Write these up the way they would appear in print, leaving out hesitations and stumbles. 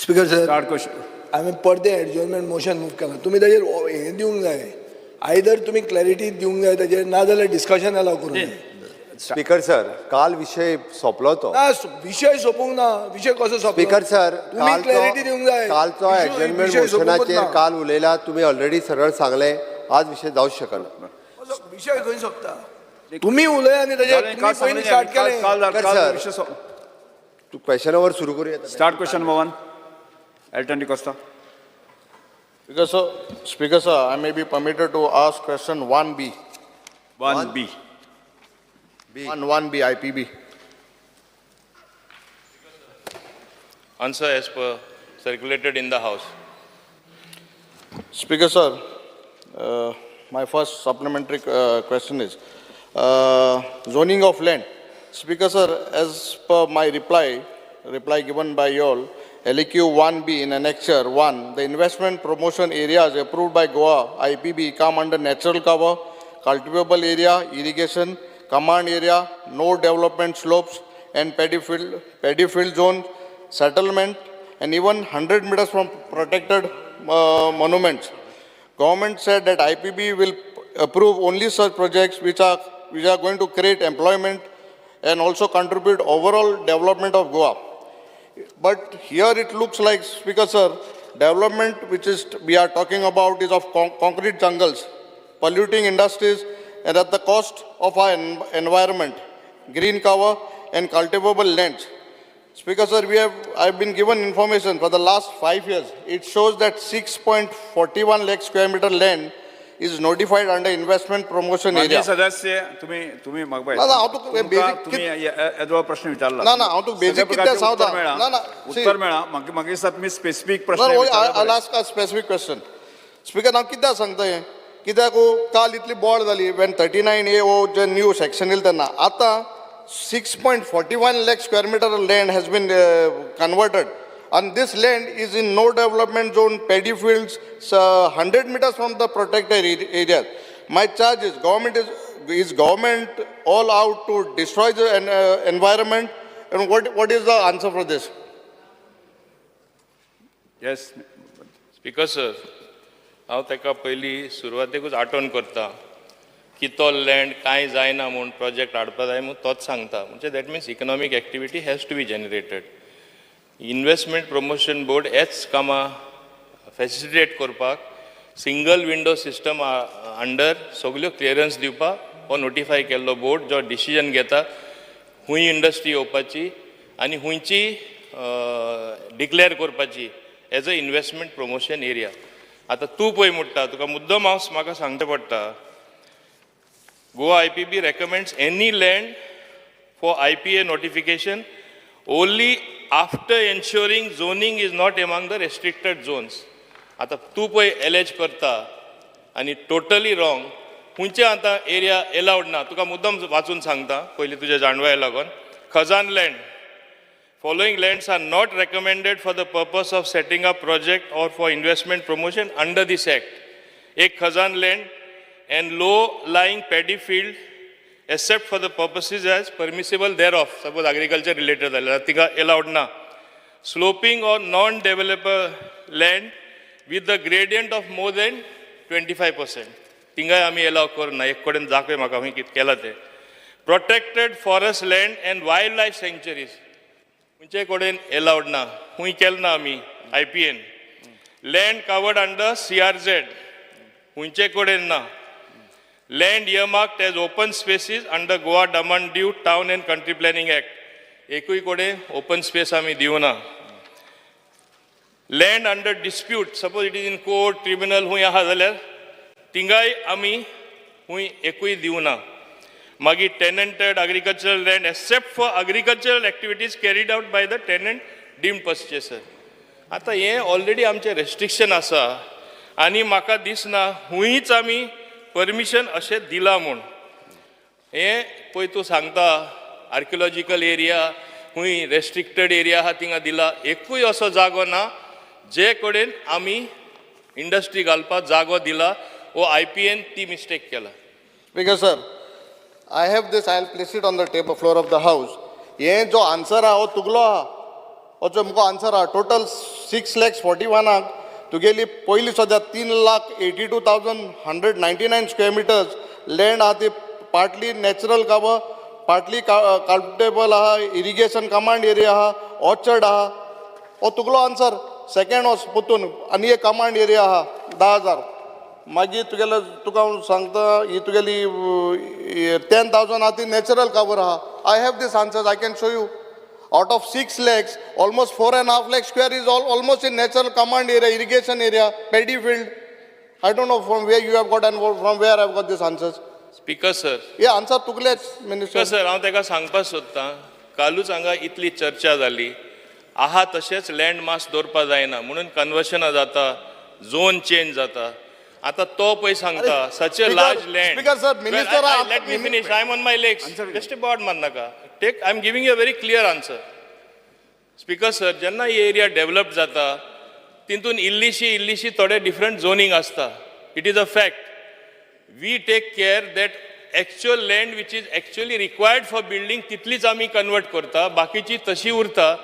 Speaker sir, Start question. हांवें परतें adjournment motion move केलां. तुमी ताजेर हें दिवंक जाय, आयदर तुमी क्लॅरिटी दिवंक जाय ताजेर, नाजाल्यार डिस्कशन अलाव करूंक जाय. स्पीकर सर, काल विषय सोंपलो तो. ना, विशय सोंपूंक ना. विशय कसो सोंपलो? स्पीकर सर, तुमी क्लॅरिटी दिवंक जाय. कालचो एडजर्नमेंट विशय सोंपूंकच मोशनाचेर ना. काल उलयला तुम्ही, ऑलरेडी सरळ सांगले. आज विषय जावच शकना. विशय खंय सोंपता? तुमी उलय आनी ताजेर जालें, तुमी काल पयलीं सांगलें स्टार्ट काल केलें. काल स्पीकर काल सर. विशय तू क्वेश्चन our सुरू करूया. Start question Mohan. Elton D'Costa. Speaker sir, Speaker sir, I may be permitted to ask question 1B. 1B. 1 1B IPB. Answer as per circulated in the House. Speaker sir, my first supplementary question is zoning of land. Speaker sir, as per my reply given by you all, LAQ 1B in Annexure 1, the investment promotion areas approved by Goa IPB come under natural cover, cultivable area, irrigation, command area, no development slopes, and paddy field zone, settlement, and even 100 meters from protected monuments. Government said that IPB will approve only such projects which are going to create employment and also contribute overall development of Goa. But here it looks like, Speaker sir, development which is we are talking about is of concrete jungles, polluting industries, and at the cost of our environment, green cover, and cultivable lands. Speaker sir, I've been given information for the last 5 years. It shows that 6.41 lakh square meter land is notified under investment promotion माननीय area. सदस्य, तुम्ही तुम्ही म्हाका ना, ना, हांव तुका basic तुम्ही येदोळ प्रश्न विचारला. ना, ना, हांव तुका basic सगळ्या कितें प्रकारचे सांगता. उत्तर मेळ्ळां. ना, ना, see. उत्तर मेळ्ळां. म्हाका म्हाका दिसता तुमी स्पेसिफीक प्रश्न No, no, विचारला I'll बरें. ask a specific question. Speaker, हांव कित्याक सांगता हें? कित्याक काल इतली बोळ जाली when 39A हो जे न्यू सेक्शन येयलें तेन्ना. आतां 6.41 lakh square meter land has been converted and this land is in no development zone, paddy fields, 100 meters from the protected area. My charge is, government is government all out to destroy the environment? And what is the answer for this? Yes. Speaker sir, हांव ताका पयलीं सुरवातेकूच आठवण करता की तो land कांय जायना म्हूण प्रोजेक्ट हाडपा जाय म्हूण तोच सांगता. म्हणजे that means economic activity has to be generated. Investment Promotion Board हेच कामां फॅसिलिटेट करपाक, सिंगल विंडो सिस्टम अंडर सगल्यो क्लियरन्स दिवपाक हो नोटिफाय केल्लो बोर्ड, जो डिसिजन घेता खूंय इंडस्ट्री येवपाची आनी खुंयची डिक्लेअर करपाची as a investment promotion area. आतां तूं पळय म्हणटा, तुका मुद्दम हांव म्हाका सांगचें पडटा, Goa IPB recommends any land for IPA notification only after ensuring zoning is not among the restricted zones. आतां तूं पळय एलेज करता आनी टोटली रॉंग. खंयचे आतां एरिया एलावड ना? तुका मुद्दम वाचून सांगता पयलीं तुज्या जाणवाये लागून. Khajan land. Following lands are not recommended for the purpose of setting up project or for investment promotion under this act. एक, Khazan land and low lying paddy field except for the purposes as permissible thereof. Suppose agriculture related जाल्यार तिका allowed ना. Sloping or non-developable land with the gradient of more than 25%. थिंगाय आमी allow करना. एक कडेन दाखय म्हाका खंय कितें केलां तें. Protected forest land and wild life sanctuaries खंयचे कडेन एलावड ना. खंय केलें ना आमी IPN. Land covered under CRZ खंयचे कडेन ना. Land earmarked as open spaces under Goa Daman Diu Town and Country Planning Act, एकूय कडेन ओपन स्पेस आमी दिवना. Land under dispute, suppose it is in court, tribunal खंय आहा जाल्यार थिंगाय आमी खंय एकूय दिवना. मागीर tenanted agricultural land except for agricultural activities carried out by the tenant deemed purchaser. आतां हें ऑलरेडी आमचें रेस्ट्रिक्शन आसा आनी म्हाका दिसना खंयच आमी परमिशन अशें दिलां म्हूण. हें पळय, तूं सांगता आर्किओलॉजिकल एरिया खंय रेस्ट्रिक्टेड एरिया आहा थिंगा दिला. एकूय असो जागो ना जे कडेन आमी इंडस्ट्री घालपाक जागो दिला. वो आयपीएन ती मिस्टेक केला. Speaker sir, I have this, I will place it on the table, floor of the house. हे जो आन्सर आहा हो तुगलो आहा. हो जो मुको आन्सर आहा, total 6 lakhs 41 आंक तुगेली पयली सद्या 3,82,199 square meters land आहा ती partly natural cover, partly cultivable आहा, इरिगेशन कमांड एरिया आहा, ऑर्चर्ड आहा. हो तुगलो आन्सर. सेकंड वच पोतून आनी एक कमांड एरिया आहा 10,000. मागीर तुगेलो तुका हांव सांगता, ही तुगेली 10,000 आहा ती नॅचरल कवर आहा. I have this answers, I can show you. Out of 6 lakhs, almost 4.5 lakh square is all almost in natural command area, irrigation area, paddy field. I don't know from where you have got and from where I have got these answers. Speaker sir. हे answer तुगलेच minister. Speaker sir, हांव ताका सांगपाक सोदतां, कालूच हांगा इतली चर्चा जाली आहा, तशेंच लँड मास दवरपा जायना म्हणून कन्वर्शनां जाता, झोन चेंज जाता. आतां तो पळय सांगता such a large land. Speaker sir, minister Let me finish, I am on my legs. Just boat मारनाका. Take, I am giving you a very clear answer. Speaker sir, जेन्ना ही एरिया डेव्हलप जाता तितून इल्लीशी इल्लीशी थोडे different zoning आसता. It is a fact. We take care that actual land which is actually required for building तितलीच आमी convert करता, बाकीची तशी उरता.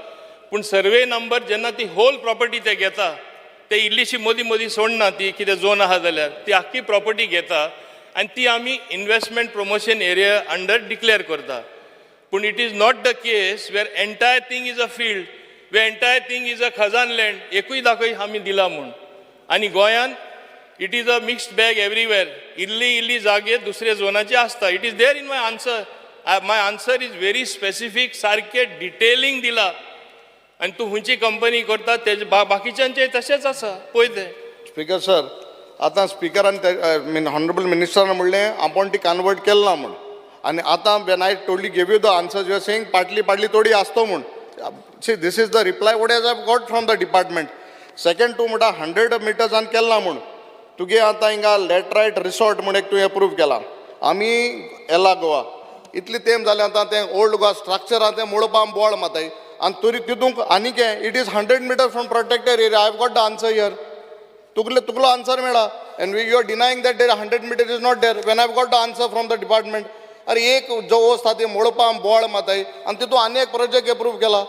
पूण सर्वे नंबर जेन्ना ती होल प्रॉपर्टी ते घेता, ते इल्लीशी मदीं मदीं सोडना. ती कितें झोन आहा जाल्यार ती आख्खी प्रॉपर्टी घेता आनी ती आमी investment promotion area under declare करता. पूण it is not the case where entire thing is a field, where entire thing is a khazan land. एकूय दाखय आमी दिला म्हूण. आनी गोंयान it is a mixed bag everywhere. इल्ली इल्ली जागे दुसरे झोनाचे आसता. It is there in my answer. My answer is very specific, सारकें डिटेलिंग दिला. आनी तूं खंयची कंपनी करता तेजे बाकीच्यांचें तशेंच आसा पळय तें. स्पीकर सर, आतां स्पिकरान मीन हॉनरेबल मिनिस्टरान म्हणलें आपूण ती कन्वर्ट केल ना म्हूण. आनी आतां when I totally give you the answer, you are saying partly partly थोडी आसतो म्हूण. See, this is the reply what has I got from the department. Second, तूं म्हणटा 100 मिटर्सान केल ना म्हूण. तुगे आतां हिंगा लॅटरायट रिसॉर्ट म्हूण एक तुवें एप्रूव केला. आमी येला गोवा इतली तेंप जालें, आतां तें ओल्ड गोवा स्ट्रक्चर आहा तें मोडपा बोळ माताय आनी तरी तितूंक आनीक it is 100 meter from protected area. I have got the answer here. तुगले तुगलो आन्सर मेळा and you are denying that there 100 meter is not there when I got the answer from the department. अरे, एक जो वस्त आहा ती मोडपा बोळ माताय आनी तितून आनी एक प्रोजेक्ट एप्रूव केला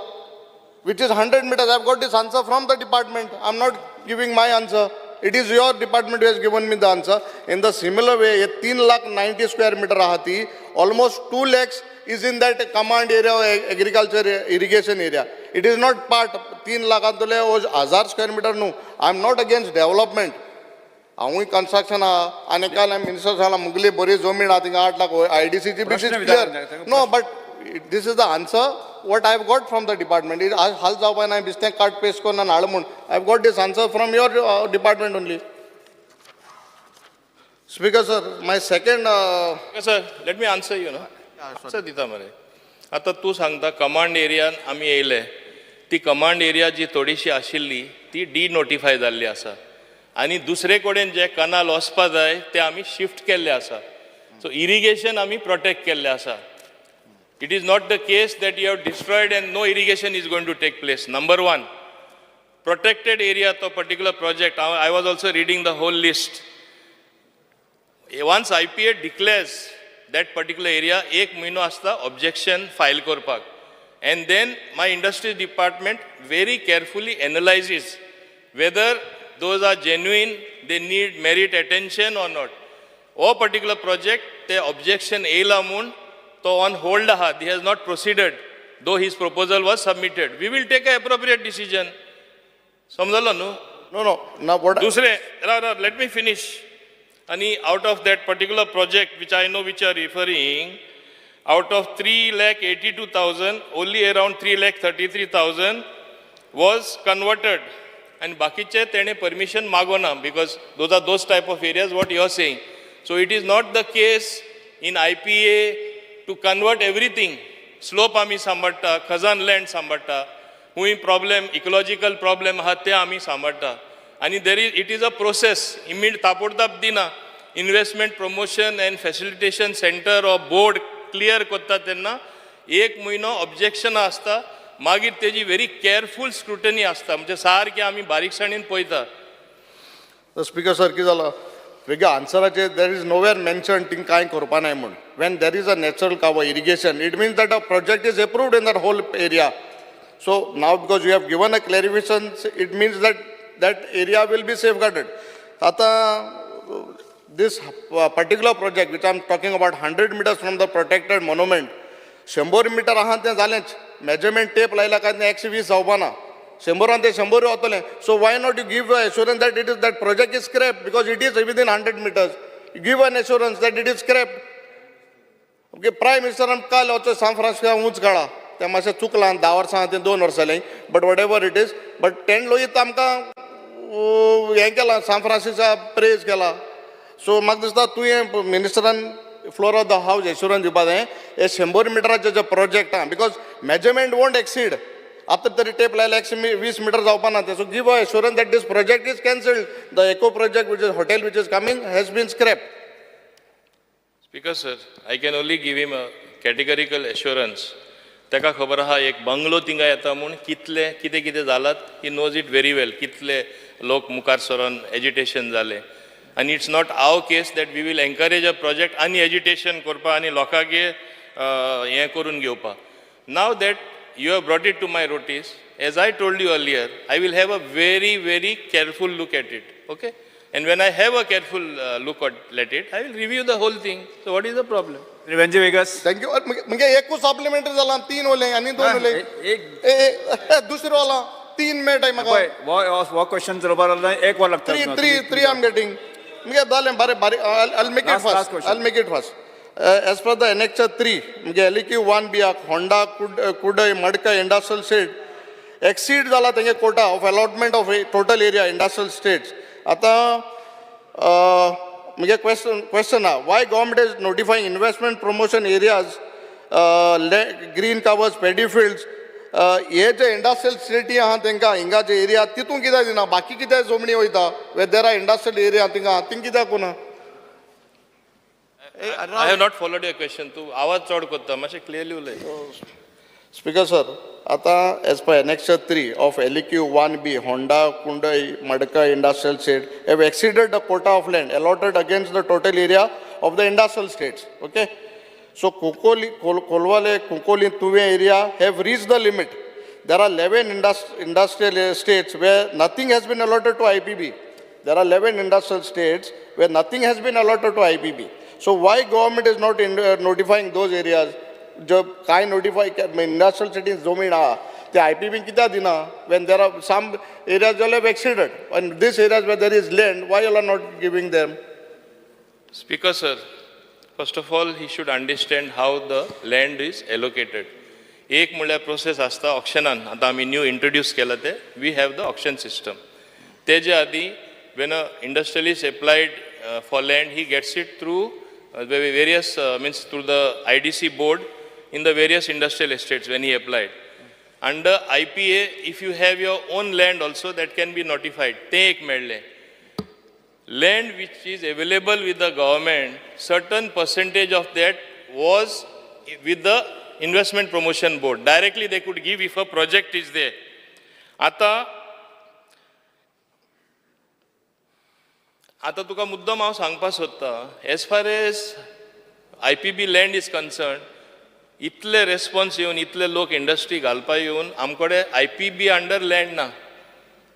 which is 100 meters. I've got this answer from the department. I'm not giving my answer. It is your department who has given me the answer. In the similar way, हे 3 lakh 90 square meter आहा ती almost 2 lakhs is in that command area, agriculture irrigation area. It is not part 3 लाखांतले हजार square metre न्हू. I am not against development. हांवूय construction आहा आनी काल हांवें मिनिस्टर सांगला, मुगली बरी जमीन आहा थिंगा 8 लाख आयडीसीची. प्रश्न क्लियर. विचार. No, but this is the answer what I have got from the department. हाल जावपा ना बिस्तें कार्ड पेस्ट करून आनी हाड म्हूण. I have got this answer from your department only. Speaker sir, my second Sir, let me answer you. No, answer दिता मरे. आतां तूं सांगता कमांड एरियान आमी येयले. ती कमांड एरिया जी थोडीशी आशिल्ली ती डिनोटिफाय जाल्ली आसा आनी दुसरे कडेन जे कनाल वचपा जाय ते आमी शिफ्ट केल्ले आसा. सो इरिगेशन आमी प्रोटेक्ट केल्लें आसा. It is not the case that you have destroyed and no irrigation is going to take place. Number one, protected area तो particular project, I was also reading the whole list. Once IPA declares that particular area, एक म्हयनो आसता objection file करपाक and then my industries department very carefully analyzes whether those are genuine, they need merit attention or not. हो particular project ते objection येयला म्हूण तो on hold आहा. He has not proceeded though his proposal was submitted. We will take a appropriate decision. समजलो न्हू? No ना, what दुसरे, राव राव, let me finish. आणि out of that particular project which I know which are referring, out of 3,82,000, only around 3,33,000 was converted आनी बाकीचे तेणे permission मागोना because those are those type of areas what you are saying. So it is not the case in IPA to convert everything. Slope आमी सांबाळटा, Khajan land सांबाळटा, खूंय problem ecological problem आहा ते आमी सांबाळटा. आनी there is it is a process. Immediate ताबडतोब दिना. Investment promotion and facilitation centre or board clear करता तेन्ना एक म्हयनो ऑब्जेक्शनां आसता. मागीर तेजी व्हेरी केअरफूल स्क्रुटनी आसता, म्हणजे सारकें आमी बारीकसाणेन पळयता. स्पीकर सर, कितें जालां वेगळे आन्सराचेर there is nowhere mention thing कांय करपा नाय म्हूण. When there is a natural cover irrigation, it means that a project is approved in that whole area. So now because you have given a clarification, it means that that area will be safeguarded. आतां this particular project which I am talking about, 100 meters from the protected monument, 100 meter आहा तें जालेंच. Measurement tape लायला काय तें 120 जावपा ना, 100रान तें 100 वतलें. So why not you give assurance that it is that project is scrap, because it is within 100 meters? Give an assurance that it is scrap. Okay, prime मिनिस्टरान काल वचो सान फ्रांसिस्को ऊंच काडा, तें मातशें चुकलां, 10 वर्सां तें 2 वर्सां जालीं, but whatever it is, but तेणें लोहीत आमकां हें केलां, सान फ्रांसिसा प्रेज केला. सो म्हाका दिसता तुवें मिनिस्टरान floor of the house assurance दिवपा जाय, हे 100 मिटराचे जे प्रोजेक्ट आहा, because measurement won't exceed. आतां तरी टेप लायल्या 120 मिटर जावपा ना ते. So give a assurance that this project is cancelled, the eco project which is hotel which is coming has been scrap. Speaker sir, I can only give him a categorical assurance. ताका खबर आहा एक bungalow थिंगा येता म्हूण कितले कितें कितें जालात. He knows it very well, कितले लोक मुखार सरोन एजिटेशन जालें. आनी it's not our case that we will encourage a project आनी एजिटेशन करपा आनी लोकांगे हें करून घेवपा. Now that you have brought it to my notice, as I told you earlier, I will have a very, very careful look at it, okay? And when I have a careful look at it, I will review the whole thing. So what is the problem? Venzy Viegas. Thank you. म्हणजे एकूच supplementary जाला, तीन उरले आनी दोन उरले. एक ए, दुसरो आला, तीन मेळटाय म्हाका. पळय, हो हो क्वेश्चन चलोवपाक लागला एक वर लागता. Three, three, three I am getting. म्हणजे जालें बरें बारीक. I make it Last- last fast. Question. I make it fast. As per the annexure 3, म्हणजे एल क्यू 1 बी होंडा कुडय मडकय इंडस्ट्रियल स्टेट एक्सीड जाला तेंगे quota of allotment of total area industrial estates. आतां म्हणजे question आहा, why government is notifying investment promotion areas, green covers, paddy fields, हे जे industrial स्टेटी आहा तेंकां हिंगा जे एरिया तितून कित्याक दिना? बाकी कित्याक जमनी वयता where there are industrial area थिंगा, थिंग कित्याक ना? I have not followed your question. तूं आवाज चड करता, मातशें क्लियरली उलय. स्पीकर सर, आतां as per annexure 3 of LQ 1B, Honda Kundai Madkai industrial estate have exceeded the quota of land allotted against the total area of the industrial estates, okay? So Cuncolim, Colvale, Cuncolim, Tuve area have reached the limit. There are 11 industrial estates where nothing has been allotted to IPB. There are 11 industrial estates where nothing has been allotted to IPB. So why government is not notifying those areas? जब काय notify industrial cities जमीन आहा ते IPB कित्याक दिना, when there are some areas have exceeded, and this areas where there is land, why you are not giving them? Speaker sir, first of all, he should understand how the land is allocated. एक म्हणल्यार process आसता ऑक्शनान. आतां आमी new introduce केला ते, we have the auction system. तेजे आदीं when a industrialist applied for land, he gets it through various means, through the IDC board in the various industrial estates when he applied. Under IPA, if you have your own land also, that can be notified. तें एक मेळ्ळें. Land which is available with the government, certain percentage of that was with the Investment Promotion Board. Directly they could give if a project is there. आता आता तुका मुद्दम हांव सांगपाक सोदतां, as far as IPB land is concern, इतले response येवन, इतले लोक इंडस्ट्री घालपा येवन आमकडे आयपीबी अंडर लँड ना.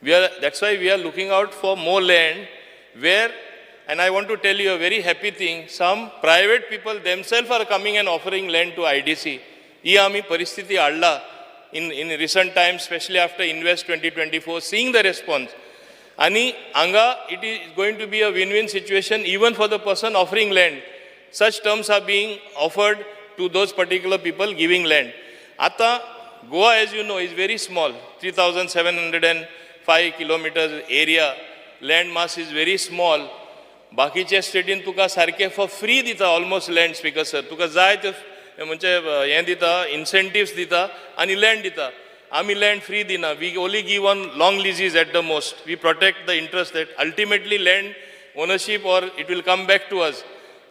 We are That's why we are looking out for more land where, and I want to tell you a very happy thing, some private people themselves are coming and offering land to IDC. ही आमी परिस्थिती हाडला in recent times, specially after Invest 2024, seeing the response. आणि हांगा it is going to be a win win situation even for the person offering land. Such terms are being offered to those particular people giving land. आता Goa, as you know, is very small, 3705 kilometers area, land mass is very small. बाकीच्या स्टेटीन तुका सारकें for free दिता almost land. Speaker sir, तुका जाय ते म्हणजे हें दिता, इन्सेंटिव्स दिता आनी लँड दिता. आमी लँड फ्री दिना. We only give on long leases at the most. We protect the interest that ultimately land ownership or it will come back to us.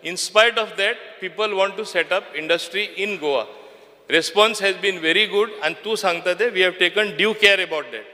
In spite of that, people want to set up industry in Goa. Response has been very good and तूं सांगता ते we have taken due care about that.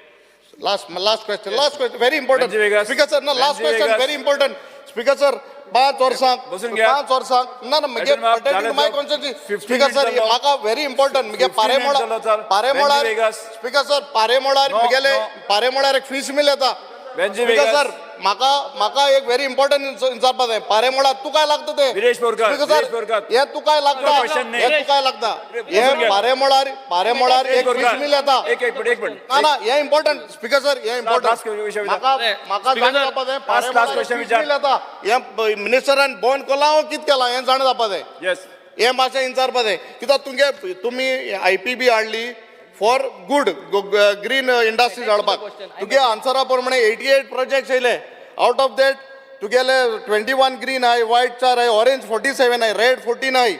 Last, last question, last question, very important. Venzy Viegas. Speaker sir, no, last Venzy question, Viegas. Very important. Speaker sir, 5 वर्सां, बसून घ्या. 5 वर्सां ना ना, म्हगे अशें ना, पटेल जालें my sir. Constituency. 15 speaker sir, minutes जालो. म्हाका व्हेरी इम्पॉर्टंट, म्हगे 15 minutes जालो, पारेमोळा sir. पारेमोळार Benji Vegas. Speaker sir, पारेमोळार No, म्हगेले no. पारेमोळार एक फीश मिल येता. Benji speaker Vegas. Sir, म्हाका म्हाका एक व्हेरी इम्पॉर्टंट विचारपा जाय. पारेमोळा तुका लागता ते विरेश बोरकर, स्पीकर सर, विरेश बोरकर. हे तुका लागता, question न्ही. हे तुका लागता. बसून हे घ्या. पारेमोळार पारेमोळार विरेश एक बोरकर. फीश मिल येता. एक एक मिनिट, एक मिनिट. ना ना, हे इम्पॉर्टंट स्पीकर सर, हे last question important विचार. म्हाका म्हाका Speaker जाण sir, जावपा जाय. last पारेमोळार question fish विचार. मिल येता, हे मिनिस्टरान बंद केला वो कित केला हें जाण जावपा जाय. येस. हे मातशें विचारपा जाय, कित्याक तुमगे तुमी I P बी हाडली फॉर गुड ग्रीन इंडस्ट्रीज हाडपाक. तुगे आन्सरा प्रमाणे 88 प्रोजेक्ट्स येयले, आवट ऑफ that तुगेले 21 ग्रीन आहाय, वायट 4 आहाय, ऑरेंज 47 आहाय, रेड 14 आहाय.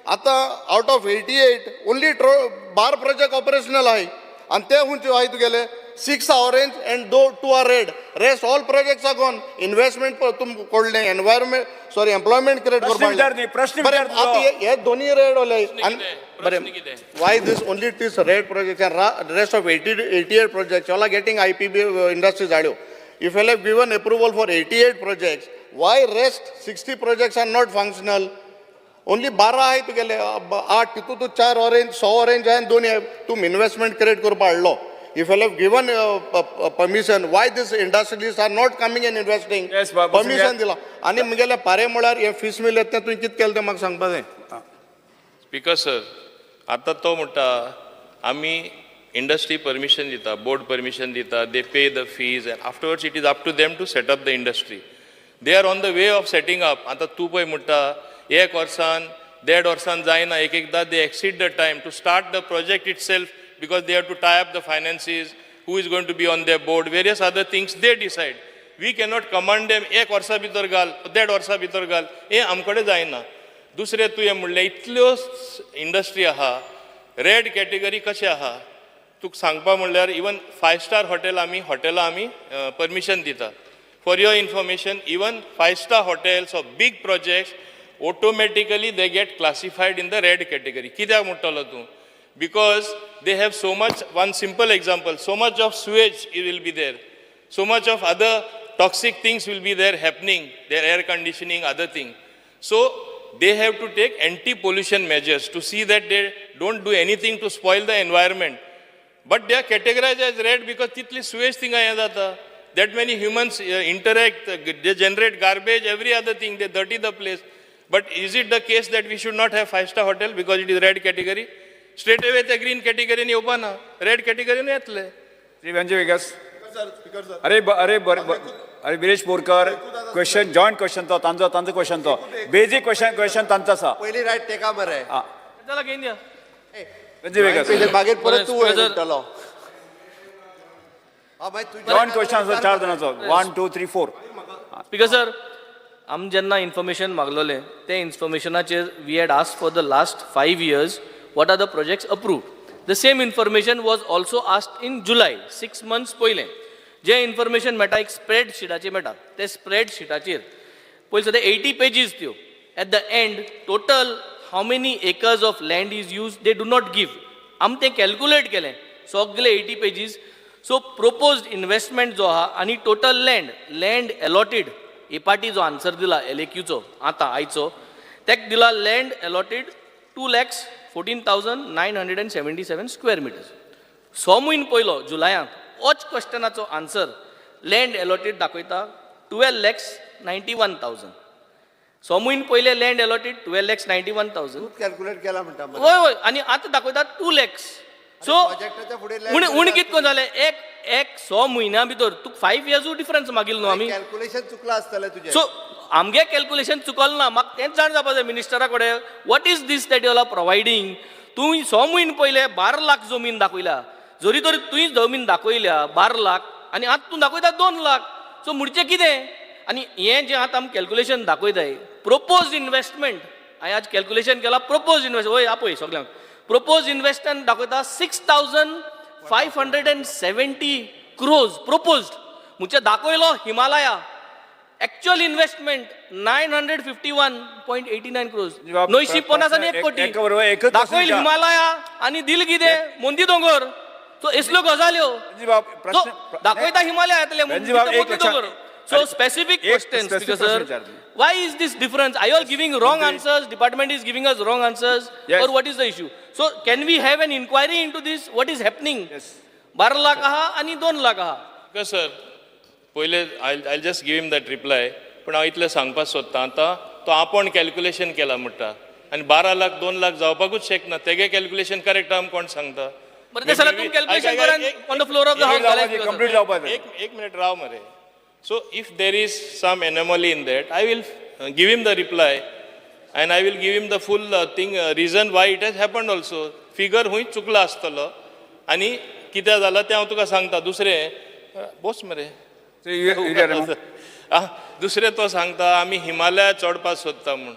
आतां out of 88 only 12 project operational आहाय, आनी ते खंयचे आहाय तुगेले 6 are orange and 2 are red, rest all projects are gone. Investment तुम कोडलें, एनवायरमेंट सॉरी एम्प्लॉयमेंट क्रिएट प्रश्न करपाक. विचार न्ही, प्रश्न बरें, विचार तुजो. आतां हे दोनी रेड ओले प्रश्न कितें? बरें, प्रश्न कितें? Why this only this red projects and rest of 88 projects all are getting IPB industries हाडल्यो? If you have given approval for 88 projects, why rest 60 projects are not functional? Only 12 आहाय तुगेले, 8 तितू तूं 4 ऑरेंज, 6 ऑरेंज आहाय आनी 2 हे. तूं investment create करपा हाडलो. If you have given permission, why this industrialist are not coming and investing? Yes, बसून घ्या. परमिशन दिला आनी म्हगेले पारे म्हळ्यार हे फीश मिल येता, तुवें कितें केलें तें म्हाका सांगपा जाय. स्पीकर सर, आतां तो म्हणटा आमी इंडस्ट्री परमिशन दिता, बोर्ड परमिशन दिता, they pay the fees and afterwards it is up to them to set up the industry. They are on the way of setting up. आतां तूं पळय म्हणटा एक वर्सान देड वर्सान जायना, एक एकदां they exceed the time to start the project itself because they have to tie up the finances, who is going to be on the board, various other things they decide. We cannot command them एक वर्सा भितर घाल, देड वर्सा भितर घाल, हें आमकडे जायना. दुसरें तुवें म्हणलें इतल्यो इंडस्ट्री आहा, रेड कॅटेगरी कशें आहा तुका सांगपा म्हणल्यार इवन फायव स्टार हॉटेल आमी हॉटेलां आमी परमिशन दिता. For your information, even five star hotels or big projects automatically they get classified in the red category. कित्याक म्हणटलो तूं? Because they have so much, one simple example, so much of sewage will be there, so much of other toxic things will be there happening, their air conditioning, other thing. So they have to take anti-pollution measures to see that they don't do anything to spoil the environment. But they are categorized as red because titli sewage thing हें जाता. That many humans interact, they generate garbage, every other thing, they dirty the place. But is it the case that we should not have five-star hotel because it is red category? Straight away ते green category येवपा ना, red category येतले. Shri Venzy vagus. अरे अरे अरे Viresh Borkar, question joint question तो तांचो तांचो क्वेश्चन तो बेजीक क्वेश्चन क्वेश्चन तांचो आसा. पयली रायट तेका मरे. चला घेवन या. वेंजी वेगस. मागीर परत तूं Speaker sir. म्हणटलो. हा मागीर तुजें जॉयंट क्वेश्चन आसा चार जाणांचो, 1 2 3 4. स्पीकर सर, आमी जेन्ना इन्फॉर्मेशन मागलोलें ते इन्फॉर्मेशनाचेर we had ask for the last 5 years what are the projects approved. The same information was also asked in July, 6 months पयलें. जें इन्फॉर्मेशन मेळटा एक स्प्रेड शिटाचेर मेळटा, ते स्प्रेड शिटाचेर पयलीं सद्या 80 पेजीस त्यो. At the end total how many acres of land is use they do not give. आमी तें कॅल्कुलेट केलें सगळे 80 पेजीस. सो प्रपोज्ड इन्वेस्टमेंट जो आहा आनी टोटल लँड लँड एलॉटेड, एपाटी जो आन्सर दिला एल ए क्यूचो आतां आयचो तेक दिला land allotted 2,14,977 square meters. 6 म्हयनो पयलो जुलयांत होच क्वेश्चनाचो आन्सर लँड एलॉटेड दाखयता 12,91,000. 6 म्हयने पयले land allotted 12,91,000. तूच कॅल्क्युलेट केला म्हणटा मरे. वय वय, आनी आतां दाखयता 2 लॅक्स. सो प्रोजेक्टाच्या फुडें land उणे उणे कितको जालें? एक एक 6 म्हयन्या भितर तुका 5 इयर्सूय डिफरन्स मागील न्हू आमी. कॅल्क्युलेशन चुकलां आसतलें तुजें. सो आमगे कॅल्क्युलेशन चुकल ना, म्हाका तेंच जाण जावपा जाय मिनिस्टरा कडेन, what is this that you are providing? तुवें 6 म्हयने पयले 12 लाख जमीन दाखयल्या, जरी तर तुवें जमीन दाखयल्या 12 लाख आनी आतां तूं दाखयता 2 लाख, सो म्हणचे कितें? आनी हें जें आतां आमी कॅल्क्युलेशन दाखयताय प्रपोज इन्वेस्टमेंट, हांवें आज कॅल्क्युलेशन केलां प्रपोज इन्वेस्ट, वय आपय सगल्यांक, प्रपोज इन्वेस्टमेंट दाखयता 6,570 crores proposed. म्हणजे दाखयलो हिमालया, actual investment 951.89 crores. बाब, 950 आनी 1 कोटी. एका बरोबर एकच प्रश्न दाखयल विचार. हिमालया आनी दिल कितें मोंदी दोंगर. सो असल्यो गजाल्यो. वेंजी बाब, सो प्रश्न दाखयता हिमालया येतले वेंजी बाब, एक मोंदी लक्षात दोंगर. So specific एक question, specific Speaker sir. Question विचारली. Why is this difference? Are you all giving wrong answers? Department is giving us wrong answers? Yes. Or what is the issue? So can we have an inquiry into this? What is happening? Yes. 12 lakh आहा आणि 2 लाख आहा. Speaker sir पयले I just give him that reply पूण हांव इतलें सांगपाक सोदतां आतां तो आपूण कॅल्क्युलेशन केला म्हणटा आनी 12 लाख 2 लाख जावपाकूच शकना तेगे कॅल्क्युलेशन करेक्ट आहा म्हूण कोण सांगता? बरें, ते जाल्यार तुमी कॅल्क्युलेशन करात on the floor of the house घालाय, Speaker sir. Complete जावपाक जाय. एक एक मिनिट राव मरे. So if there is some anomaly in that, I will give him the reply and I will give him the full thing, reason why it has happened also. Figure खूंय चुकला आसतलो आनी कितें जालां तें हांव तुका सांगता. दुसरें बोस मरे. So, you are Remo. आं, दुसरें तो सांगता आमी हिमालया चडपाक सोदता म्हूण.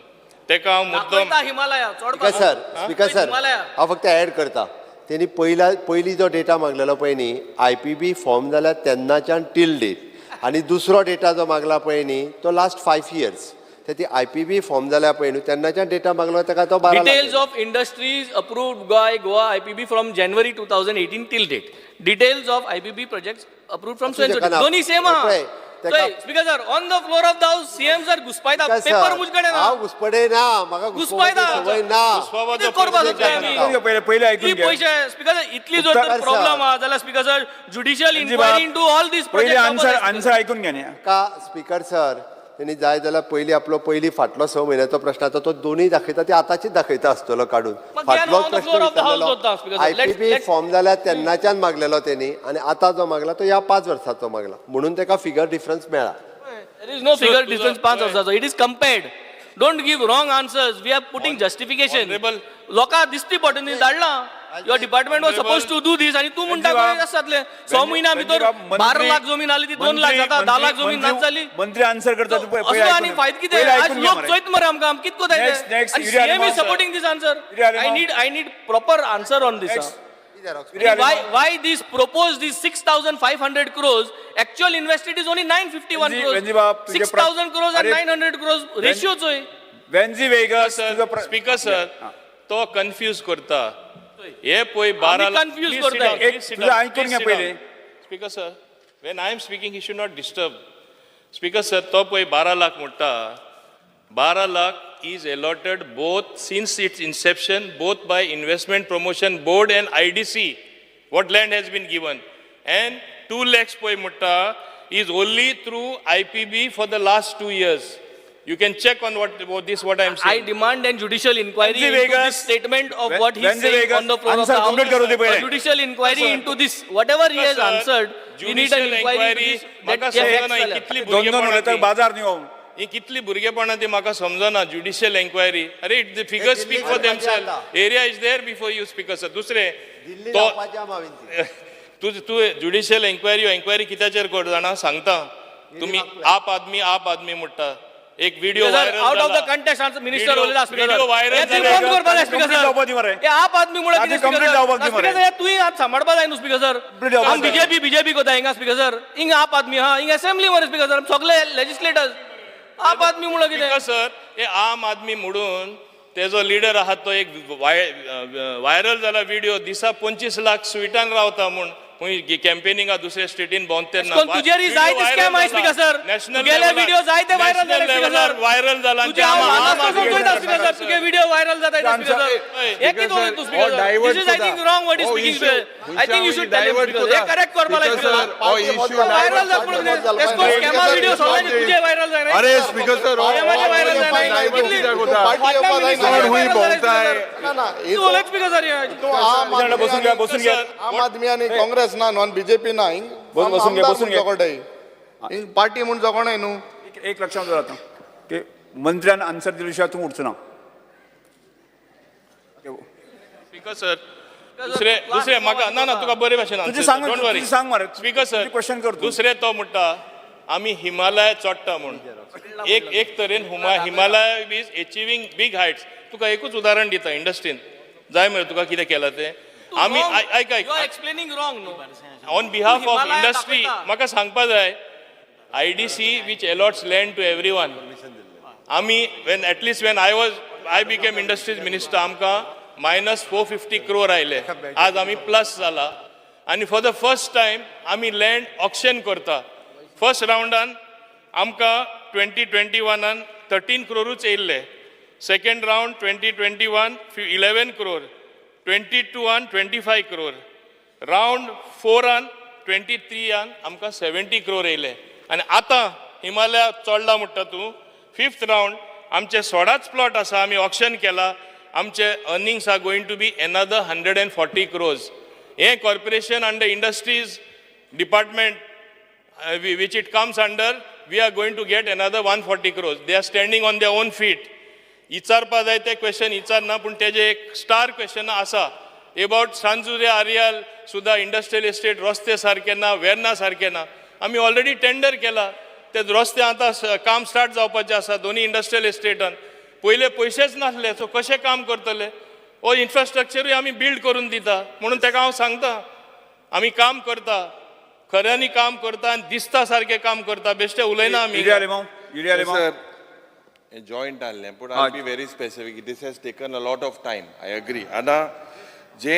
तेका हांव मुद्दम दाखयता Himalaya speaker sir, speaker sir, Himalaya. हांव फक्त ऍड करता. तेणी पयली जो डेटा मागलेलो पळय न्ही, I P B form जाल्या तेन्नाच्यान टील डेट, आनी दुसरो डेटा जो मागला पळय न्ही तो लास्ट 5 इयर्स. ते ती I P B form जाल्या पळय न्हू तेन्नाच्यान डेटा मागलो ताका तो 12 लाख Details येयलो. of industries approved by Goa IPB from January 2018 till date. Details of IPB projects approved from so and so. शकना. दोन्ही सेम आहा. पळय, तेका- Speaker sir, on the floor of the house CM sir घुसपायता. Speaker sir, paper मुजकडे ना. हांव घुसपडे ना, म्हाका घुसपायता. घुसपाची संवय ना. घुसपावपाचो कितें करपाक प्रश्न सोदता आमी? ऐकून घे पयले, पयले ऐकून इतली घे. पयशे स्पीकर सर, इतली जर स्पीकर तर सर. प्रॉब्लेम आहा जाल्यार स्पीकर सर, ज्युडिशियल रणजी इन्क्वायरी बाब, इंटू ऑल these पयले प्रोजेक्ट. आन्सर आन्सर ऐकून घे न्ही. का स्पीकर सर, तेणी जाय जाल्यार पयली आपलो पयली फाटलो 6 म्हयन्याचो प्रश्न आसा तो दोनूय दाखयता, ती आतांचीच दाखयता आसतलो काडून. मग फाटलो on the प्रश्न floor of the house विचारलेलो होता, speaker sir. I P B form जाल्या तेन्नाच्यान मागलेलो तेणी, आनी आतां जो मागला तो ह्या 5 वर्साचो मागला, म्हणून तेका फिगर डिफरन्स मेळ्ळा. There is no figure तुझं- difference 5 वर्साचो. It is compared. Don't give wrong answers. We are putting justification. Honorable- लोकां दिसती पडून न्ही धाडला. Your department was suppose to do this आनी तूं म्हणटा रणजी बाब, कशें जातलें? 6 म्हयन्या भितर रणजी बाब, 12 लाख जमीन आली ती 2 लाख जाता, 10 लाख जमीन नाच जाली. मंत्री आन्सर करता तूं पळय, पयले असलो ऐकून आनी घे. फायदो कितें? पयले आज ऐकून घे लोक मरे. चोयत मरे आमकां, आमकां कितें कोताय Next, ते? next, आनी Yuri CM is Alemao, sir. Supporting this answer. Yuri Alemao. I need proper answer on this. Next. Yuri Alemao. Why this propose this 6,500 crores, actual invested is only 951 Venzi- crores. Venzi बाब, तुझे प्र- 6,000 crores and अरे- 900 crores ratio चोय. वेन्झी vagus, तुजो sir, प्र- speaker sir, तो confuse करता. हे पळय 12 आमी लाख confuse Please sit करताय. down, एक- please sit तुझं down, ऐकून please घे sit पहिले. down. Speaker sir, when I am speaking he should not disturb. Speaker sir, तो पळय 12 लाख म्हणटा. 12 lakh is allotted both since its inception, both by Investment Promotion Board and IDC, what land has been given, and 2 lakhs पळय म्हणटा is only through IPB for the last 2 years. You can check on what this what I am I saying. demand an judicial inquiry Venzi into Vegas. this statement of what he Venzi saying Vegas. on the floor of Answer the house. complete करू दे A पहिले. judicial inquiry Sir. into this, whatever he has Sir, answered, we need an judicial inquiry into inquiry, this. म्हाका That हे समजना facts ही जाल्यार. कितली दोन दोन भुरगेपणां उलयता ती. बाजार न्ही हो. ही कितली भुरगेपणां ती म्हाका समजना. ज्युडिशियल एन्क्वायरी, अरे the figure हे स्पीक फॉर दिल्ली देमसेल्फ. आता. Area is there before you, speaker sir. दुसरें दिल्ली तो जावपाची आहा हांवें ती. तूं तूं ज्युडिशियल एन्क्वायरी कित्याचेर कर जाणा सांगता. तुमी आप आदमी आप आदमी म्हणटा. एक video Speaker sir, viral out of the जाला. context answer, minister Video- उलयता speaker sir. video viral हे तुवें जालें. बंद करपाक जाय speaker Complete sir. जावपाक दी मरे. हे आप आदमी म्हणून आधी कितें speaker complete sir? जावपाक दी speaker मरे. sir, हे तुवें आज सांबाळपाक जाय न्हू speaker sir. Complete जावपाक आम जाय. बीजेपी बीजेपी कोता हिंगा speaker sir. हिंगा आप आदमी हा, हिंगा असेंब्ली मरे speaker sir. सगळे लेजिस्लेटर्स आप आदमी म्हणून कितें? स्पीकर सर, हे आम आदमी म्हणून तेजो लिडर आहा तो एक व्हायरल जाला व्हिडिओ, दिसा 25 लाख स्विटान रावता म्हूण खंय कॅम्पेनिंगा दुसऱ्या स्टेटीन भोंवता तेन्ना. कोण तुजेर जायते स्कॅम आहे स्पीकर सर. नॅशनल तुगेले व्हिडिओ जायते व्हायरल जाले स्पीकर सर. व्हायरल जाला आणि तुझे ते हांव आम मानस आदमी कसो चोयता स्पीकर सर, तुगे व्हिडिओ व्हायरल जाता स्पीकर सर. हे कितें उलयता तूं speaker sir? This is I think wrong what is speaking. I think you should tell him speaker. हे करेक्ट करपाक लाय स्पीकर सर. व्हायरल जाता म्हणून तेच कोण स्कॅमा व्हिडिओ सगळ्यांचे तुजे व्हायरल जायना. अरे स्पीकर सर, स्कॅमाचे व्हायरल जायना. कितली पार्टी फाटल्या येवपा जायना. मिनिस्टराचे हुई व्हायरल जाले भोंवताय. Speaker sir. ना ना, हे तूं तो- उलयत स्पीकर सर हे. तो आम जाणा, आदमी बसून घ्या, आनी- बसून घ्या. आम आदमी आनी काँग्रेस ना, नॉन बीजेपी ना. हिंग बसून घे, आमदार बसून म्हूण घे. झगडटाय. हिंग पार्टी म्हूण झगडनाय न्हू. एक लक्षात दवर आतां की मंत्र्यान आन्सर दिल्या शिवाय तूं उठचो ना. स्पीकर सर, दुसरे दुसरे म्हाका ना ना, तुका बरे भाशेन तुजें सांग, don't worry. तुजें सांग मरे. स्पीकर सर, तुजें क्वेश्चन कर तूं. दुसरे तो म्हणटा आमी हिमालया चडटा म्हूण. एक एक तरेन Himalaya is achieving big heights. तुका एकूच उदाहरण दिता इंडस्ट्रीन जाय मरे तुका कितें केलां तें आमी आयक आयक You are explaining wrong, no? On behalf तूं ऑफ हिमालया इंडस्ट्री दाखयता. म्हाका सांगपा जाय, I D C which allots land to every one. आमी when at least when I was I became industries minister, आमकां मायनस 450 क्रोर आयले. आज आमी प्लस जाला आनी फॉर the first time आमी लँड ऑक्शन करता. फर्स्ट रावंडान आमकां 2021आन 13 क्रोरूच येयल्ले. Second round 2021 11 crore, 22आन 25 crore, round फोरान 23आन आमकां 70 क्रोर येयले. आनी आतां हिमालया चोडला म्हणटा तूं, फिफ्थ रावंड आमचे 16च प्लॉट आसा, आमी ऑक्शन केला. आमचे earnings are going to be another 140 crores. हें corporation under industries department which it comes under, we are going to get another 140 crores. They are standing on their own feet. विचारपा जाय ते question विचारना, पूण तेजे एक star question आसा about सांजुरे Areal सुद्दां industrial estate. रस्ते सारके ना, वेर्ना सारके ना. आमी ऑलरेडी टेंडर केला ते रस्ते. आतां काम स्टार्ट जावपाचें आसा दोनी इंडस्ट्रियल इस्टेटान. पयले पयशेच नासले, सो कशें काम करतले? हो इन्फ्रास्ट्रक्चरूय आमी बिल्ड करून दिता. म्हणून ताका हांव सांगता, आमी काम करता, खऱ्यांनी काम करता आनी दिसता सारकें काम करता. बेश्टे उलयना आमी. युरी आलेमाव, युरी आलेमाव. Sir, joint आहलें, पूण I'll be very specific. This has taken a lot of time, I agree. आतां जे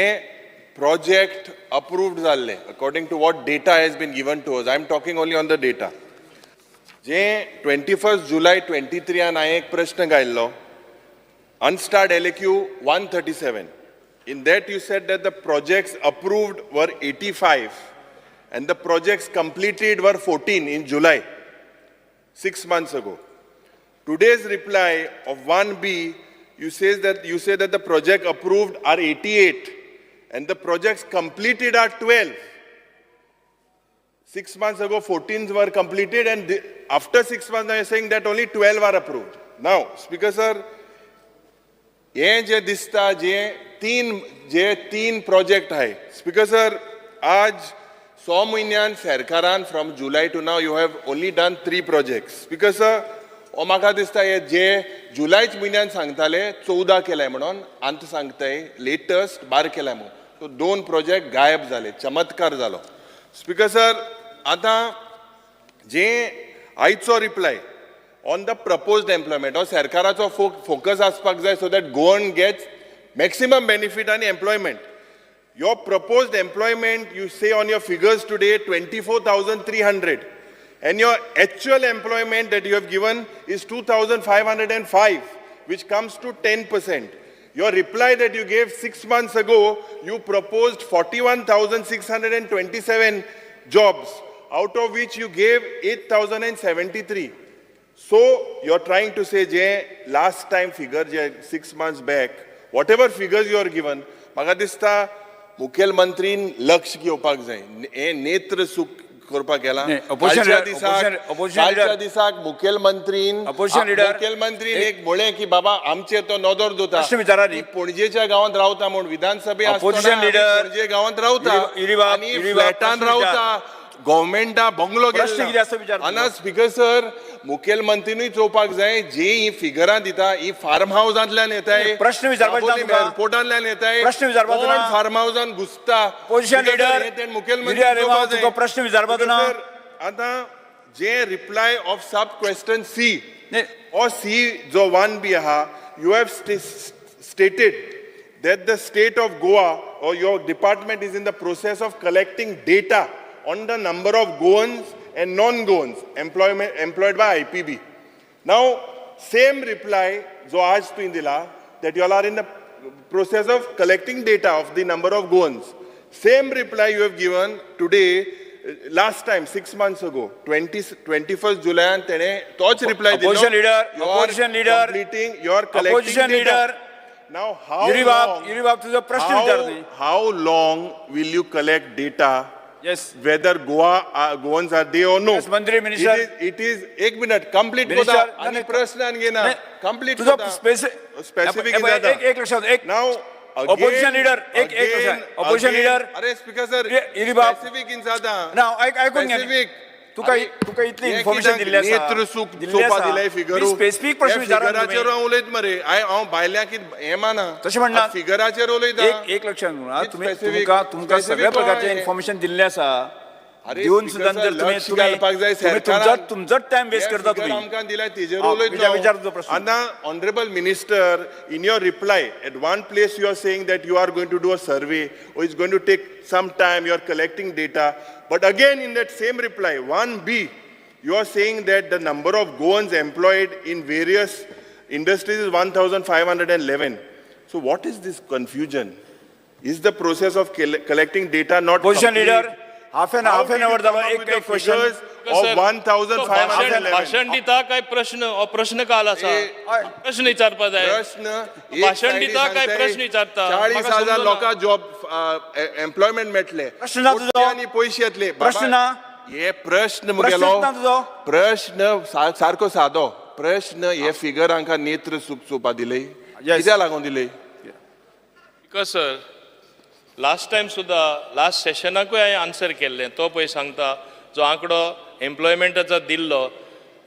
प्रोजेक्ट अप्रूव्ड जाल्ले, according to what data has been given to us, I am talking only on the data. जे 21 जुलय 23आन हांवें एक प्रश्न घायल्लो, unstarred LAQ 137. In that you said that the projects approved were 85 and the projects completed were 14 in July, 6 months ago. Today's reply of 1B, you say that the project approved are 88 and the projects completed are 12. 6 months ago, 14 were completed, and after 6 months, now you're saying that only 12 are approved. Now, Speaker sir, हे जे दिसता, जे तीन project आहे, speaker sir, आज 6 म्हयन्यान सरकारान from July to now you have only done three project. Speaker sir, हो म्हाका दिसता हे जे जुलयच म्हयन्यान सांगताले 14 केले म्हणून, आतां सांगताय लेटस्ट 12 केले म्हणून. सो दोन प्रोजेक्ट गायब जाले, चमत्कार जालो. स्पीकर सर, आतां जे आयचो reply on the proposed employment, हो सरकाराचो फोकस आसपाक जाय so that Goan gets maximum benefit आनी employment. Your proposed employment, you say on your figures today, 24,300. And your actual employment that you have given is 2,505, which comes to 10%. Your reply that you gave 6 months ago, you proposed 41,627 jobs, out of which you gave 8,073. So you're trying to say, J, last time figure, J, 6 months back, whatever figures you are given, म्हाका दिसता मुखेलमंत्रीन लक्ष घेवपाक जाय. हे नेत्र सुख करपाक गेला. नाही, opposition कालच्या leader- दिसाक opposition कालच्या leader- दिसाक मुखेलमंत्रीन Opposition leader- मुखेलमंत्रीन एक म्हळें की बाबा आमचे तो नदर दवरता. प्रश्न विचारा न्ही. की पणजेच्या गांवांत रावता म्हूण विधानसभे Opposition आसतना आमी leader- Panaji गांवांत रावता युरी बाब, आनी युरी बाब, फ्लॅटान प्रश्न विचार. रावता, गव्हर्मेंटा बंगलो. प्रश्न कितें आसा विचार तुजो. आना स्पीकर सर, मुखेलमंत्रीनूय चोवपाक जाय, जी ही फिगरां दिता ही फार्म हावजांतल्यान येताय, प्रश्न विचारपाचो ना तुका. एअरपोर्टांतल्यान येताय. प्रश्न विचारपाचो ना. फार्म हावजान घुसता? Opposition Speaker sir, leader, हे ते मुखेलमंत्री युरी आलेमाव, चोवपाक जाय. तुका प्रश्न विचारपाचो ना. Speaker sir, आतां जे reply of sub question C नाही. or C जो 1B आहा, you have stated that the state of Goa or your department is in the process of collecting data on the number of Goans and non-Goans employed by IPB. Now, same reply जो आज तुवें दिला that you all are in the process of collecting data of the number of Goans. Same reply you have given today, last time 6 months ago, 20, 21st July तेणे तोच reply दिलो. Opposition leader, You are opposition leader, completing, you are collecting opposition data. leader, Now, how Yuri बाब, long, Yuri बाब, तुजो प्रश्न विचार न्ही. how long will you collect data Yes. whether Goans are there or no? Yes, Mantri, Minister. It is, एक minute, complete Minister, कोता आनी नाही, प्रश्न आणखी ना. नाही, Complete तुजो कोता. Specific एक जाता. एक लक्षात एक Now, again, Opposition leader, एक लक्षात. Opposition leader. अरे स्पीकर सर, युरी बाब. स्पेसिफिक इन जाता. ना, आयकून घे. Specific. तुका अरे, तुका इतली हे इन्फॉर्मेशन कित्याक दिल्ली आसा. नेत्र सुख दिल्ली चोवपा आसा. दिलाय फिगरू. मी स्पेसिफीक प्रश्न विचारला फिगराचेर तुमी. हांव उलयत मरे. हांव भायल्या कित हें माना. तशें म्हणना. फिगराचेर उलयता. एक एक लक्षात घेवन It's तुमी specific. तुमकां Specific सगळ्या प्रकारचे हय. इन्फॉर्मेशन दिल्लें आसा. अरे, दिवन speaker सुद्दां sir, जर तुमी लक्ष घालपाक जाय तुमी सरकारान. तुमचोच टायम वेस्ट हे करता figure तुमी. आमकां दिलाय तेजेर हा, उलयतलो. विचार तुजो प्रश्न. आतां honourable minister, in your reply at one place you are saying that you are going to do a survey or it's going to take some time, you are collecting data, but again in that same reply 1B You are saying that the number of Goans employed in various industries is 1,511. So what is this confusion? Is the process of collecting data not Position complete? Leader, half an How half did an you hour come जालो up एक with the एक question figures of sir, 1,511? भाशण दिता काय प्रश्न हो प्रश्न काल आसा ए, प्रश्न विचारपा जाय प्रश्न एक भाशण सायडी दिता काय सांगताय, प्रश्न विचारता चाळीस म्हाका हजार समजना. लोकांक जॉब एम्प्लॉयमेंट मेळटले प्रश्न ना तुजो? आनी पयशे येतले बाबा, प्रश्न ना? हे प्रश्न मुगेलो प्रश्नच ना तुजो? प्रश्न सारको सादो प्रश्न हे फिगर हांकां नेत्र सुपा दिले Yes. कित्याक लागून दिले? Because sir last time सुद्दां लास्ट सेशनाकूय हांवें आन्सर केल्लें तो पळय सांगता जो आंकडो एम्प्लॉयमेंटाचो दिल्लो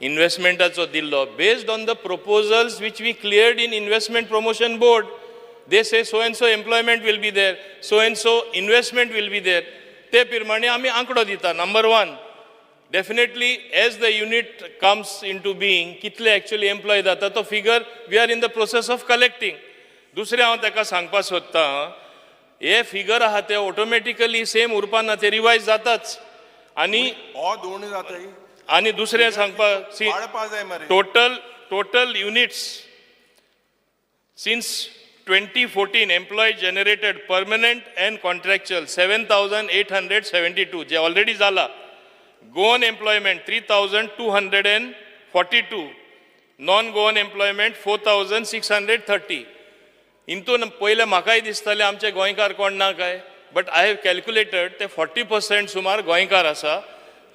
इन्वेस्टमेंटाचो दिल्लो based on the proposals which we cleared in investment promotion board. They say so and so employment will be there, so and so investment will be there. ते प्रमाणे आमी आंकडो दिता. Number one, definitely as the unit comes into being कितले actually employ जाता तो figure we are in the process of collecting. दुसरें हांव ताका सांगपाक सोदतां, हे फिगर आहा ते ऑटोमॅटिकली सेम उरपा ना, ते रिवायज जाताच. आनी हो दोन जाता. आनी दुसरें सांगपाक सी वाडपा जाय मरे. Total units since 2014 employee generated permanent and contractual 7,872 J already जाला. Goan employment 3,242, non Goan employment 4,630. हितून पयलें म्हाकाय दिसतालें आमचे गोंयकार कोण ना काय, बट I have calculated ते 40% सुमार गोंयकार आसा.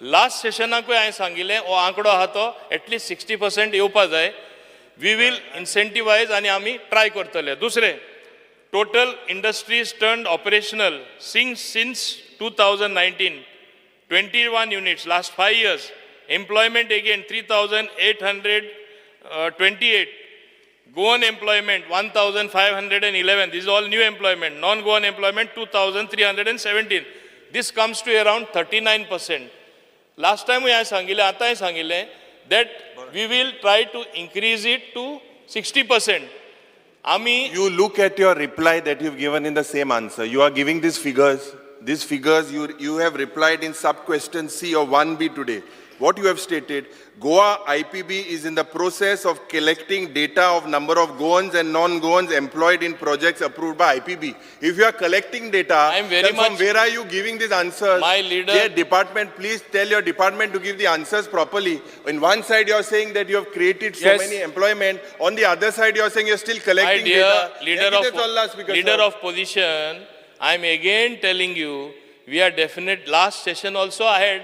लास्ट सेशनाकूय हांवें सांगिल्लें हो आंकडो आहा तो एटलिस्ट 60% येवपा जाय. We will इन्सेंटिवायज आनी आमी ट्राय करतले. दुसरें, total industries turn operational since 2019, 21 units last 5 years. Employment again 3,828. Goan employment 1,511. This is all new employment. Non-Goan employment 2,317. This comes to around 39%. Last time हांवें सांगिल्लें, आतांय सांगिल्लें that we will try to increase it to 60%. आमी You look at your reply that you've given in the same answer. You are giving these figures. These figures you have replied in sub question C or 1B today. What you have stated, Goa IPB is in the process of collecting data of number of Goans and non-Goans employed in projects approved by IPB. If you are collecting data, I am very then from much- where are you giving these answers? My leader- Dear department, please tell your department to give the answers properly. In one side, you are saying that you have created so Yes. many employment. On the other side, you are saying you are still My collecting dear data. Leader हे of कितें चल्लां, Speaker leader sir? Of position, I am again telling you, we are definite. Last session also I had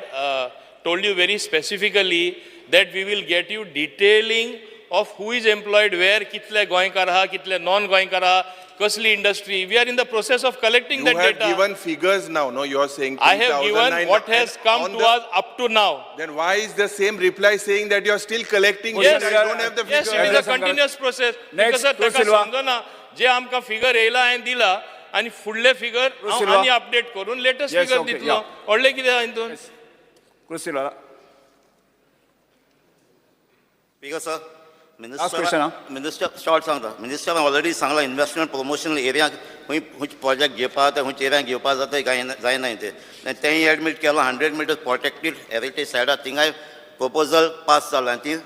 told you very specifically that we will get you detailing of who is employed where, कितले गोंयकार आहा, कितले non गोंयकार आहा, कसली industry. We are in the process of collecting You that have data. given figures now, no? You are saying I have given 3,009 what has come On to the- us up to now. Then why is the same reply saying that you are still collecting Yes. data? You don't have the Yes, figures. it is a Address on continuous process. Next, Because sir, Cruz ताका Silva. समजना जे आमकां figure येयला हांवें दिला आनी फुडले figure हांव Silva. आनी अपडेट करून लेटस्ट Yes, figure okay, दितलो. yeah. व्हडलें कितें आहा हितून? Cruz Silva. Speaker sir, Last question, huh? Minister short सांगता. मिनिस्टरान ऑलरेडी सांगला इन्व्हेस्टमेंट प्रमोशन एरिया खंय खंयचे प्रोजेक्ट घेवपा जाता, खंयच्या एरियान घेवपा जाता जायना ते. आनी तेंय एडमीट केलां 100 metres protected heritage सायडा थिंगाय प्रपोजल पास जाला आनी ती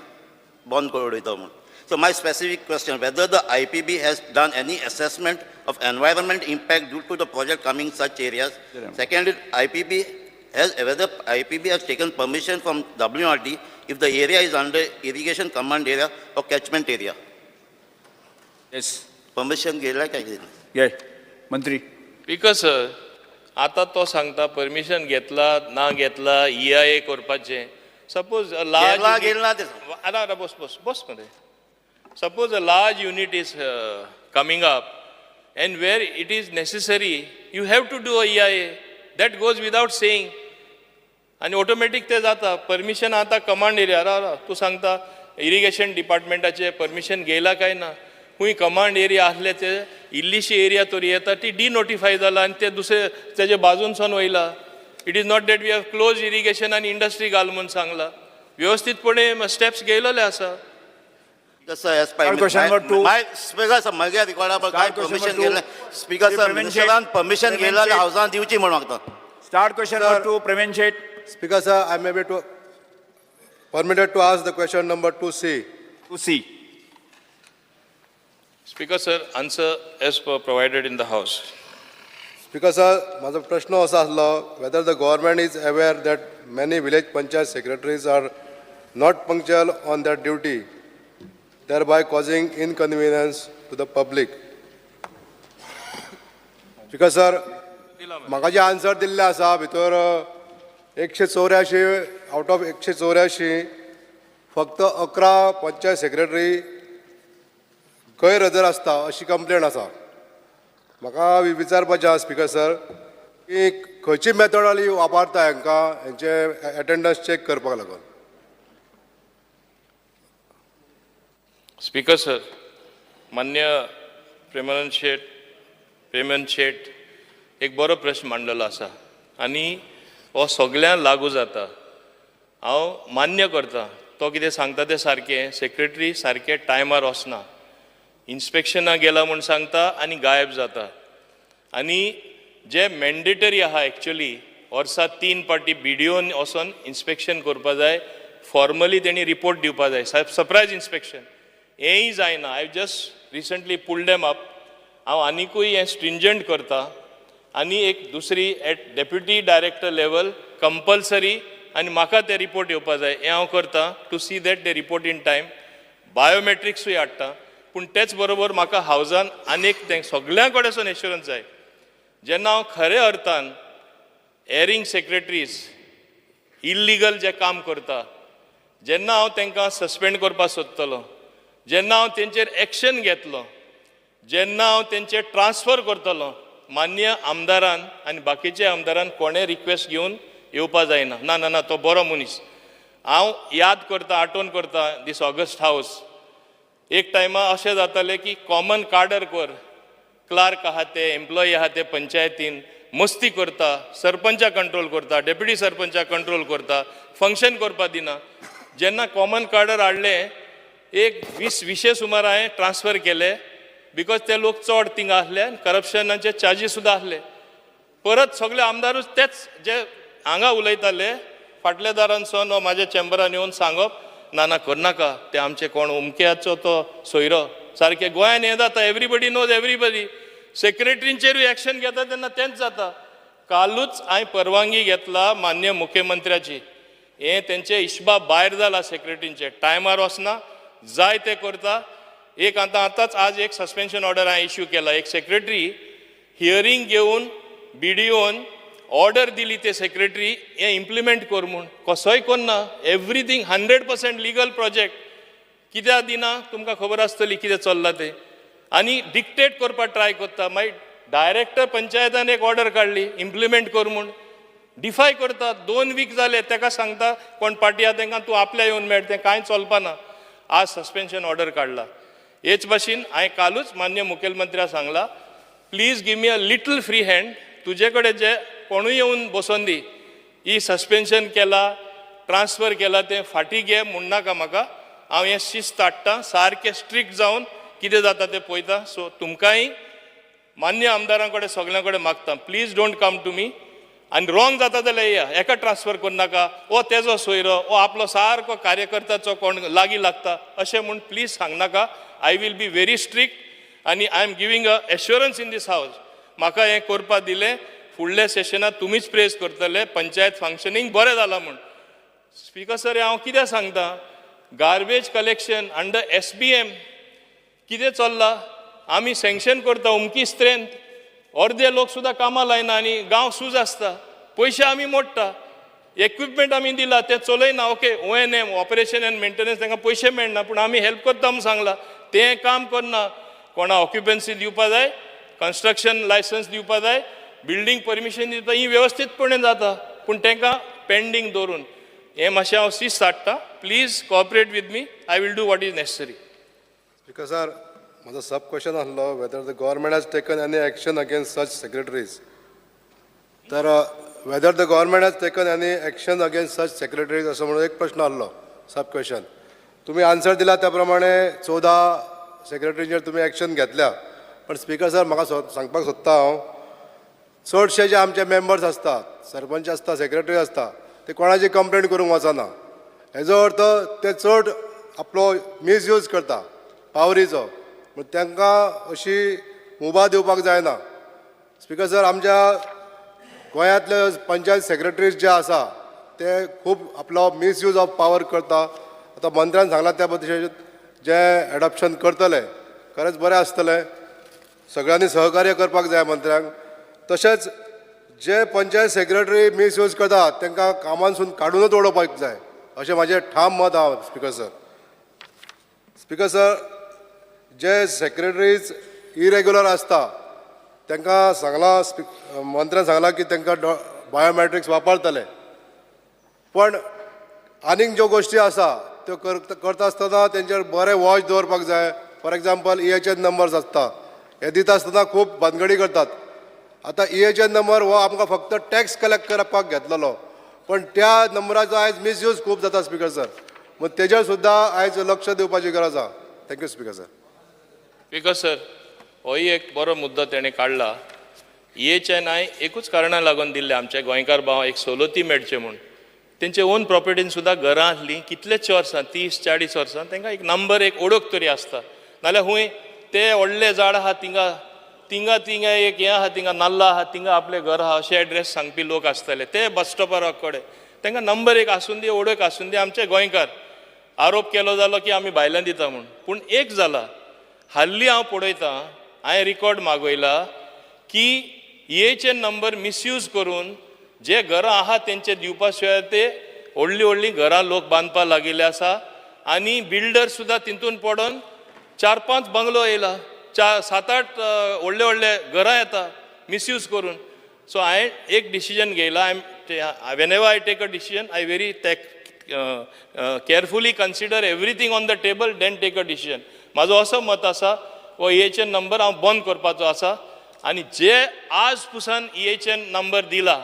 बंद करून उडयता म्हूण. So my specific question, whether the IPB has done any assessment of environment impact due to the project coming such areas. Second, IPB has, whether IPB has taken permission from WRD if the area is under irrigation command area or catchment area. Yes. Permission घेतला काय कितें? ये मंत्री. Because sir, आतां तो सांगता permission घेतला ना घेतला ईआयए करपाचें. सपोज लार्ज घेतला घेतला ते सांग. आरा आरा बस बस बस मरे. Suppose a large unit is coming up and where it is necessary you have to do a EIA. That goes without saying. आनी ऑटोमॅटीक ते जाता परमिशन. आतां कमांड एरिया, राव राव, तूं सांगता इरिगेशन डिपार्टमेंटाचें परमिशन घेयला काय ना. खूंय कमांड एरिया आसले ते इल्लीशी एरिया तरी येता ती डिनोटिफाय जाला आनी ते दुसरे तेजे बाजूनसून वयला. It is not that we have close irrigation आनी इंडस्ट्री घाल म्हूण सांगला. व्यवस्थीतपणे स्टेप्स घेयलेले आसा. Sir, as per Start question number two. My speaker sir, म्हज्या रिकॉर्डा काय Start question permission number two. घेतलें. Speaker sir, Prevent मिनिस्टरान Shet. Permission Prevent घेतला Shet. हावसान दिवची म्हूण मागता. Start question number two, Praveen Shet. Speaker sir, I may be to Permitted to ask the question number 2C. 2C. Speaker sir, answer as per provided in the house. Speaker sir, म्हाजो प्रश्न असो आसलो, whether the government is aware that many village panchayat secretaries are not punctual on their duty, thereby causing inconvenience to the public. Speaker sir, म्हाका जे answer दिल्ले आसा भितर 184 out of 184 फक्त 11 panchayat secretary गैरहजर आसता अशी कंप्लेन आसा. म्हाका विचारपाचें आसा स्पिकर सर, की खंयची मेथडॉलॉजी वापरता हांकां हेंचे एटेंडन्स चॅक करपाक लागून? स्पीकर सर, मान्य प्रेमानंद शेट, प्रेमन शेट एक बरो प्रश्न मांडलेलो आसा आनी हो सगळ्यांक लागू जाता. हांव मान्य करता तो कितें सांगता तें सारकें. सेक्रेटरी सारकें टायमार वचना, इन्स्पेक्शनाक गेला म्हूण सांगता आनी गायब जाता. आनी जे मॅन्डेटरी आहा एक्चुली वर्सा 3 पाटी बीडीओन वचोन इन्स्पेक्शन करपा जाय, फॉर्मली तेणी रिपोर्ट दिवपा जाय, सायब सरप्रायज इन्स्पेक्शन हेंय जायना. I just recently pulled them up. हांव आनिकूय हें स्ट्रिंजंट करता आनी एक दुसरी at deputy director level compulsory आनी म्हाका ते रिपोर्ट येवपा जाय, हें हांव करता to see that they report in time. बायोमेट्रिक्सूय हाडटा, पूण तेच बरोबर म्हाका हावजान आनीक तें सगळ्यां कडेन एश्युरन्स जाय. जेन्ना हांव खऱ्या अर्थान एरिंग सेक्रेटरीज इल्लिगल जें काम करता, जेन्ना हांव तांकां सस्पेंड करपाक सोदतलो, जेन्ना हांव तेंचेर एक्शन घेतलो, जेन्ना हांव तेंचेर ट्रान्सफर करतलो, मान्य आमदारान आनी बाकीच्या आमदारान कोणें रिक्वेस्ट घेवन येवपा जायना, ना ना ना तो बरो मनीस. हांव याद करता, आठवण करता दीस ऑगस्ट हावस एक टायमा अशें जातालें की कॉमन कार्डर कर, क्लार्क आहा ते, एम्प्लॉई आहा ते पंचायतीन मस्ती करता, सरपंचा कंट्रोल करता, डेप्युटी सरपंचा कंट्रोल करता, फंक्शन करपा दिना. जेन्ना कॉमन कार्डर हाडलें, एक 20 सुमार हांवें ट्रान्सफर केले, because ते लोक चड थिंगा आसले आनी करप्शनाचे चार्जीस सुद्दां आसले. परत सगळे आमदारूच तेच जे हांगा उलयताले फाटल्या दारान वा म्हाज्या चेंबरान येवन सांगप, ना ना करनाका ते आमचे कोण उमक्याचो तो सोयरो. सारकें गोंयान हें जाता, एवरीबडी नोज एवरीबडी. सेक्रेटरींचेरूय एक्शन घेता तेन्ना तेंच जाता. कालूच हांवें परवानगी घेतला मान्य मुख्यमंत्र्याची, हें तेंचे हिशबा भायर जाला, सेक्रेटरींचे टायमार वचना, जाय ते करता. एक आतां आतांच आज एक सस्पेन्शन ऑर्डर हांवें इश्यू केला. एक सेक्रेटरी हियरींग घेवन बीडीओन ऑर्डर दिली ते सेक्रेटरी हें इम्प्लिमेंट कर म्हूण, कसोय करना. एवरीथींग 100% लिगल प्रोजेक्ट कित्याक दिना तुमकां खबर आसतली कितें चल्लां तें, आनी डिक्टेट करपाक ट्राय करता. मागीर डायरेक्टर पंचायतान एक ऑर्डर काडली इम्प्लिमेंट कर म्हूण, डिफाय करता. 2 वीक जाले ताका सांगता कोण पार्टी आहा तांकां तूं आपल्या येवन मेळ, तें कांय चलपाना. आज सस्पेन्शन ऑर्डर काडला. हेच भाशेन हांवें कालूच मान्य मुखेलमंत्र्याक सांगला, please give me a little free hand, तुजे कडेन जे कोणूय येवन बसोन दी, ही सस्पेन्शन केला ट्रान्सफर केला तें फाटीं घे म्हणनाका म्हाका, हांव हें शिस्त हाडटा, सारकें स्ट्रिक्ट जावन कितें जाता तें पळयता. सो तुमकांय मान्य आमदारां कडेन सगल्यां कडेन मागता, please don't come to me. आनी रॉंग जाता जाल्यार येया, एका ट्रान्सफर करनाका, ओ तेजो सोयरो ओ आपलो सारको कार्यकर्त्याचो कोण लागीं लागता अशें म्हूण please सांगनाका. I will be very strict आनी I am giving a assurance in this house. म्हाका हें करपाक दिलें, फुडल्या सेशनाक तुमीच प्रेज करतले पंचायत फंक्शनींग बरें जालां म्हूण. स्पिकर सर, हांव कितें सांगता, garbage collection under SBM कितें चल्लां, आमी सँक्शन करता अमकी स्ट्रेंथ, अर्दे लोक सुद्दां कामां लायना आनी गांव सूज आसता, पयशे आमी मोडटा, इक्विपमेंट आमी दिला तें चलयना. Okay, O&M operation and maintenance तांकां पयशे मेळना, पूण आमी हेल्प करता म्हूण सांगलां, तें काम करना. कोणा ऑक्युपन्सी दिवपा जाय, कन्स्ट्रक्शन लायसन्स दिवपा जाय, बिल्डींग परमिशन दिवपा, ही वेवस्थीतपणे जाता, पूण तांकां पेंडींग दवरून हें मातशें हांव शिस्त हाडटा. Please cooperate with me, I will do what is necessary. Speaker sir, म्हजो सब क्वेश्चन आसलो whether the government has taken any action against such secretaries. तर whether the government has taken any action against such secretaries असो म्हणून एक प्रश्न आसलो, सब question. तुमी answer दिला त्या प्रमाणे 14 सेक्रेटरीचेर तुमी एक्शन घेतल्या, पण स्पीकर सर म्हाका सांगपाक सोदता हांव, चडशे जे आमचे मेंबर्स आसतात, सरपंच आसता, सेक्रेटरी आसता, ते कोणाची कंप्लेन करूंक वचना. हेजो अर्थ ते चड आपलो मिसयूज करता पावरीचो. म्हण तांकां अशी मुभा दिवपाक जायना. स्पिकर सर, आमच्या गोंयांतले पंचायत सेक्रेटरीज जे आसा ते खूब आपलो मिसयूज ऑफ पावर करता. आतां मंत्र्यान सांगलां त्या पद्दतीन जे एडॉप्शन करतले खरेंच बरें आसतलें. सगळ्यांनी सहकार्य करपाक जाय मंत्र्यांक. तशेंच जे पंचायत सेक्रेटरी मिसयूज करतात तांकां कामांसून काडूनच उडोवपाक जाय अशें म्हाजें ठाम मत आहा स्पिकर सर. स्पिकर सर, जे सेक्रेटरीज इरेग्युलर आसता तांकां सांगलां, मंत्र्यान सांगलां की तांकां बायोमॅट्रिक्स वापरतले, पण आनीक ज्यो गोश्टी आसा त्यो करता आसतना तेंचेर बरें वॉच दवरपाक जाय. For example, EHN numbers आसता, हे दिता आसतना खूब भानगडी करतात. आतां EHN number हो आमकां फक्त टॅक्स कलेक्ट करपाक घेतलेलो, पण त्या नंबराचो आयज मिसयूज खूब जाता स्पिकर सर. मग तेजेर सुद्दां आयज लक्ष दिवपाची गरज आहा. Thank you speaker sir. Speaker sir, होय एक बरो मुद्दो तेणें काडला. EHNI एकूच कारणा लागून दिल्ले आमच्या गोंयकार भाव एक सवलती मेळचे म्हूण. तेंचे ओन प्रॉपर्टीन सुद्दां घरां आसलीं कितलेच वर्सां, 30-40 वर्सां, तांकां एक नंबर, एक ओळख तरी आसता. नाल्यार हुंय ते व्हडले झाड आहा थिंगा थिंगा थिंगा एक हें आहा, थिंगा नाल्ला आहा, थिंगा आपलें घर आहा अशे एड्रेस सांगपी लोक आसतले. ते बस स्टॉपार कडेन तांकां नंबर एक आसून दी, ओळख आसून दी. आमचे गोंयकार आरोप केलो जालो की आमी भायल्यान दिता म्हूण. पूण एक जाला, हाल्ली हांव पळयतां, हांवें रिकॉर्ड मागयला की EHN number misuse करून जे घरां आहा तेंचे दिवपा शिवाय ते व्हडलीं व्हडलीं घरां लोक बांदपाक लागिल्ले आसा आनी बिल्डर सुद्दां तितून पडोन 4-5 बंगलो येयला, 4-7-8 व्हडले व्हडले घरां येता मिसयूज करून. सो हांवें एक decision घेयला. I whenever I take a decision, I very carefully consider everything on the table, then take a decision. म्हाजो असो मत आसा, हो EHN number हांव बंद करपाचो आसा आनी जे आज पुसान EHN number दिला,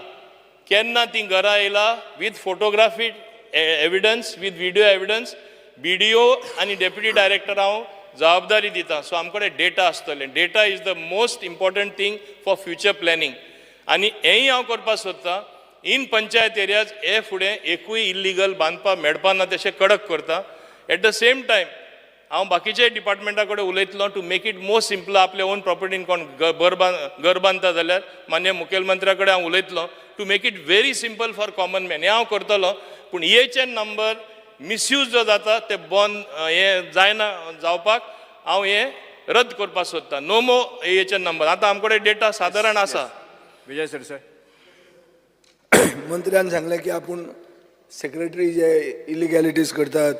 केन्ना ती घरां येयला with photography evidence, with video evidence, BDO आनी डेप्युटी डायरेक्टर हांव जबाबदारी दिता. सो आमचे कडेन डेटा आसतले. Data is the most important thing for future planning. आनी हेंय हांव करपाक सोदतां, इन पंचायत एरियाज हे फुडें एकूय इल्लिगल बांदपाक मेळपा ना तशें कडक करता. एट the same time हांव बाकीचे डिपार्टमेंटा कडेन उलयतलो to make it more simple. आपले ओन प्रॉपर्टीन कोण घर बांदता जाल्यार मान्य मुखेलमंत्र्या कडेन हांव उलयतलो to make it very simple for common man. हें हांव करतलो. पूण EHN number misuse जो जाता ते बंद हें जायना जावपाक हांव हें रद्द करपाक सोदतां. नो मोर EHN number. आतां आमचे कडेन डेटा सादारण आसा. विजय सरदेसाय. मंत्र्यान सांगलें की आपूण सेक्रेटरी जे इलिगॅलिटीज करतात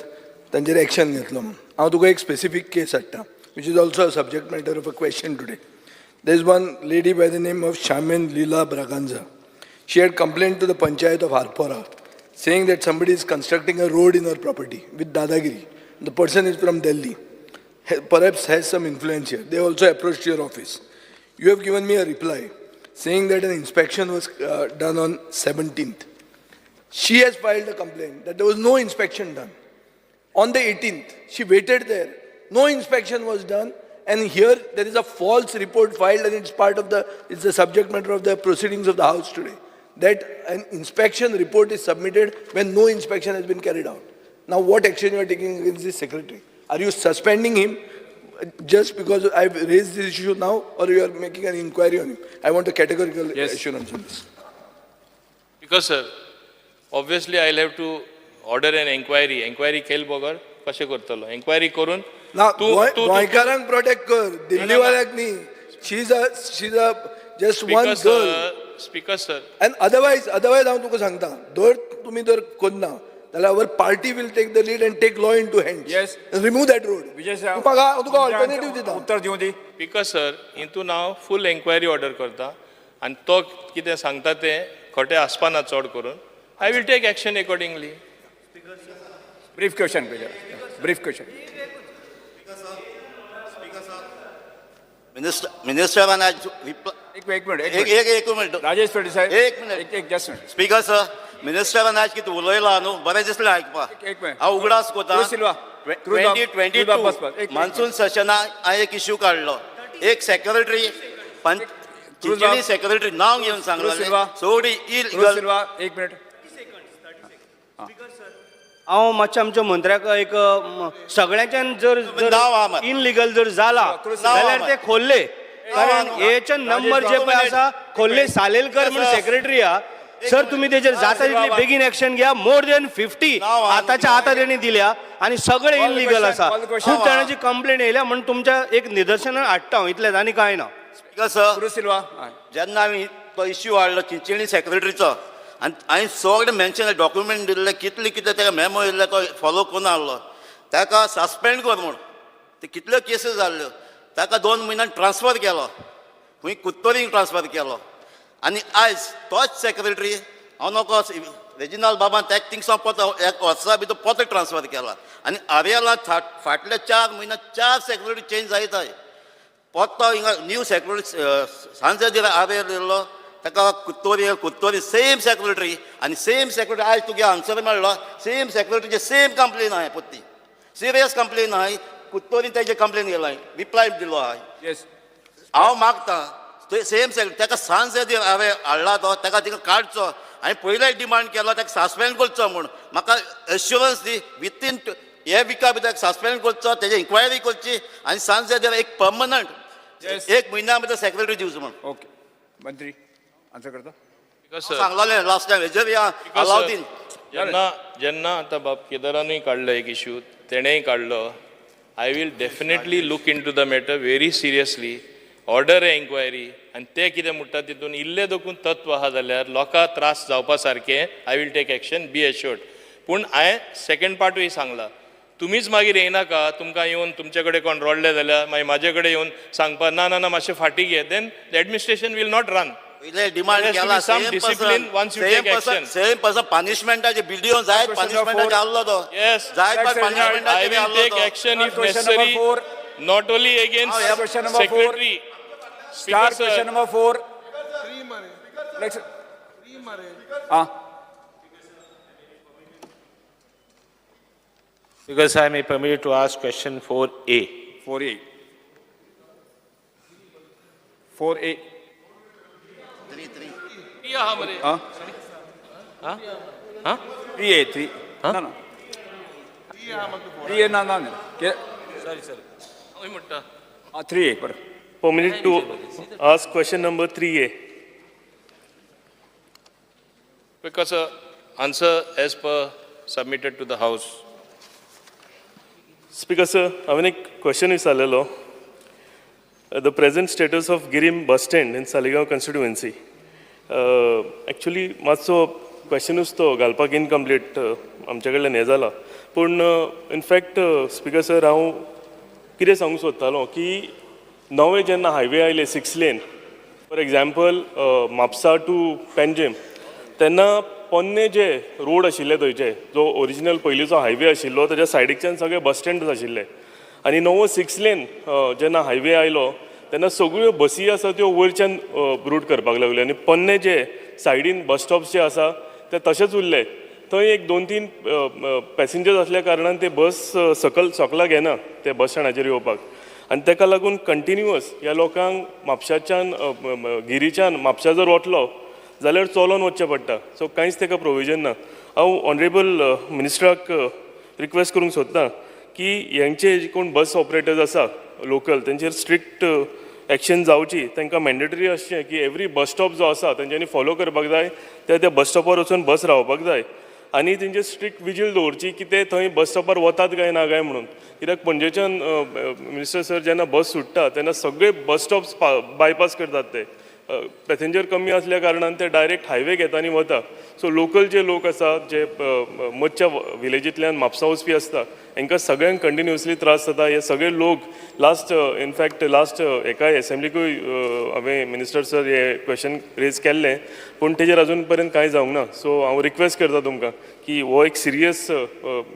तांचेर एक्शन घेतलो म्हूण. हांव तुका एक स्पेसिफीक केस हाडटा, which is also a subject matter of a question today. There is one lady by the name of Shaman Leela Braganza. She had complained to the panchayat of Arpora, saying that somebody is constructing a road in her property with Dadagiri. The person is from Delhi, perhaps has some influence here. They also approached your office. You have given me a reply saying that an inspection was done on 17th. She has filed a complaint that there was no inspection done. On the 18th, she waited there. No inspection was done. And here there is a false report filed, and it's the subject matter of the proceedings of the House today, that an inspection report is submitted when no inspection has been carried out. Now, what action you are taking against this secretary? Are you suspending him just because I've raised this issue now, or you are making an inquiry on him? I want a categorical assurance on this. Because sir, obviously I have to order an enquiry. Enquiry केल बगर कशें करतलो? Enquiry करून ना, तूं तूं गोंयकारांक protect कर, दिल्लीवाल्याक न्ही. She is a just one speaker girl. Sir, speaker sir, and otherwise हांव तुका सांगता, जर तुमी जर करना जाल्यार our party will take the lead and take law in to hand. Remove that road. Vijay sir, म्हाका हांव तुका ऑल्टरनेटीव दिता. उत्तर दिवं दी. स्पीकर सर, हितून हांव फूल एन्क्वायरी ऑर्डर करता आनी तो कितें सांगता तें खोटें आसपा ना चड करून I will take action accordingly. Brief question, brief question. मिनिस्टरान आज एक एक मिनिट. एक एक एक एक मिनिट. राजेश सरदेसाय. एक मिनिट. एक एक just minute. Speaker sir, मिनिस्टरान आज कितें उलयलां न्हू, बरें दिसलें आयकपाक. एक मिनिट. हांव उगडास कोता क्रूज सिल्वा. क्रूज बाब, 2022 क्रूज बाब, बस, बस. एक- मान्सून सेशनाक हांवें एक इश्यू काडलो. एक सेक्रेटरी, क्रूज बाब. चिंचली सेक्रेटरी नांव घेवन क्रूज सिल्वा. सांगलें, सगळी क्रूज इलिगल सिल्वा, एक मिनिट. हांव मातशें आमच्या मंत्र्याक एक सगळ्यांच्यान जर नांव आहा मरे. इनलिगल जर जाला जाल्यार ते खोल्ले, कारण हेचे नंबर जे पळय आसा खोल्ले सालेलकर म्हणून सेक्रेटरी आहा सर, तुम्ही तेजेर जाता तितली बेगीन एक्शन घ्या. मोर दॅन 50 आताच्या आता तेणी दिल्या आनी सगळे इनलिगल आसा. खूब जाणांची कंप्लेन येयल्या म्हूण तुमच्या एक निदर्शनाक हाडटा हांव, इतलेंच आनी कांय ना. Speaker sir, Cruz Silva. हय. जेन्ना हांवें तो इश्यू हाडलो चिंचणी सेक्रेटरीचो आनी हांवें सगळें मेन्शन डॉक्युमेंट दिल्ले, कितले कितले ताका मेमो येयल्ले, तो फॉलो करून आहलो, ताका सस्पेंड कर म्हूण. ते कितल्यो केसीस जाल्ल्यो, ताका 2 म्हयन्यान ट्रान्सफर केलो, खंय कुत्तोरींक ट्रान्सफर केलो. आनी आयज तोच सेक्रेटरी हांव नको रेजिनाल बाबान ताका थिंगसावन परतो एक वर्सा भितर परतो ट्रान्सफर केला. आनी आर्यला फाटले 4 म्हयन्यात 4 सेक्रेटरी चेंज जायत आहाय. परतो हिंगा न्यू सेक्रेटरी सांजे आर्यल येयल्लो, ताका कुत्तोरी कुत्तोरी सेम सेक्रेटरी आनी सेम सेक्रेटरी आयज तुगे आन्सर मेळ्ळो, सेम सेक्रेटरीचे सेम कंप्लेन आहाय, पोत्ती सिरियस कंप्लेन आहाय. कुत्तोरी तेजे कंप्लेन केला, रिप्लाय दिलो आहाय. येस. हांव मागता सेम सेक्रेटरी ताका सांजे हांवें हाडला तो ताका थिंगा काडचो. हांवें पयलें डिमांड केलो ताका सस्पेंड करचो म्हूण, म्हाका एश्युरन्स दी विथीन हे विका भितर सस्पेंड करचो, तेजे इन्क्वायरी करची आनी सांजे एक पर्मनंट 1 म्हयन्या भितर सेक्रेटरी दिवचो म्हूण. ओके, मंत्री आन्सर करता. स्पीकर सर, सांगलेलें लास्ट टायम हेजेर या अलाउद्दीन. जेन्ना जेन्ना आतां बाब केदारानूय काडलो एक इशू, तेणेय काडलो, I will definitely look into the matter very seriously, order a enquiry आनी ते कितें म्हणटा तितून इल्लें दोकून तत्व आहा जाल्यार लोकांक त्रास जावपा सारकें I will take action, be assured. पूण हांवें सेकंड पार्टूय सांगला, तुमीच मागीर येयनाका, तुमकां येवन तुमचे कडेन कोण रडले जाल्यार मागीर म्हाजे कडेन येवन सांगपा ना ना ना मातशें फाटीं घे, then the administration will not run. पयलें डिमांड There has to केला be some same discipline person once you same take person action. Same person पनिशमेंटाचे बिडिओ जायत Question number पनिशमेंटाचे four. आहलो तो. Yes. जायत Next, पनिशमेंटाचे I will आहलो take तो. action if Question number necessary, four. not only against Star question number four. secretary. Star Speaker sir, question number 4. Next. Ah. Because I may permitted to ask question 4A. 4A. 4A. 3 3. Ah. Huh? 3A 3. ना ना. 3A ना ना. Sorry sorry. हय म्हणटा. 3A बरं. Permitted to ask question number 3A. Because answer as per submitted to the house. Speaker sir, हांवें एक question विचारलेलो, the present status of Guirim bus stand in Saligao constituency. Actually मातसो क्वेश्चनूच तो घालपाक incomplete आमचे कडल्यान हें जाला, पूण इनफॅक्ट स्पीकर सर, हांव कितें सांगूंक सोदतालो की नवे जेन्ना हायवे आयले 6 lane, for example Mapusa to Panjim, तेन्ना पोन्ने जे रोड आशिल्ले थंयचे, जो ओरिजिनल पयलींचो हायवे आशिल्लो ताच्या सायडीकच्यान सगळे बस स्टँड आशिल्ले आनी नवो 6 लेन जेन्ना हायवे आयलो तेन्ना सगळ्यो बसी आसा त्यो वयरच्यान रूट करपाक लागल्यो आनी पोन्ने जे सायडीन बस स्टॉप्स जे आसा ते तशेच उरले. थंय एक 2-3 पॅसेंजर्स आसल्या कारणान ते बस सकल सकला घेना ते बस स्टँडाचेर येवपाक आनी ताका लागून कंटिन्युअस ह्या लोकांक म्हापशाच्यान गिरीच्यान म्हापशा जर वतलो जाल्यार चलोन वचचें पडटा. सो कांयच ताका प्रोविजन ना. हांव ऑनरेबल मिनिस्टराक रिक्वेस्ट करूंक सोदतां की हेंचे जे कोण बस ऑपरेटर्स आसा लोकल, तेंचेर स्ट्रिक्ट एक्शन जावची. तांकां मॅन्डेटरी आसचें की एवरी बस स्टॉप जो आसा तेंच्यांनी फॉलो करपाक जाय, त्या त्या बस स्टॉपार वचून बस रावपाक जाय आनी तेंचे स्ट्रिक्ट विजील दवरची की ते थंय बस स्टॉपार वतात काय ना काय म्हणून. कित्याक पणजेच्यान मिनिस्टर सर जेन्ना बस सुट्टा तेन्ना सगळे बस स्टॉप्स बायपास करतात, ते पॅसेंजर कमी असल्या कारणान ते डायरेक्ट हायवे घेता आनी वता. सो लोकल जे लोक आसा, जे मदच्या विलेजींतल्यान म्हापसा वचपी आसता, हांकां सगळ्यांक कंटिन्युअसली त्रास जाता. हे सगळे लोक लास्ट इनफॅक्ट लास्ट एका एसेंब्लीकूय हांवें मिनिस्टर सर हे क्वेश्चन रेज केल्लें, पूण तेजेर अजून पर्यंत कांय जावंक ना. सो हांव रिक्वेस्ट करता तुमकां की हो एक सिरियस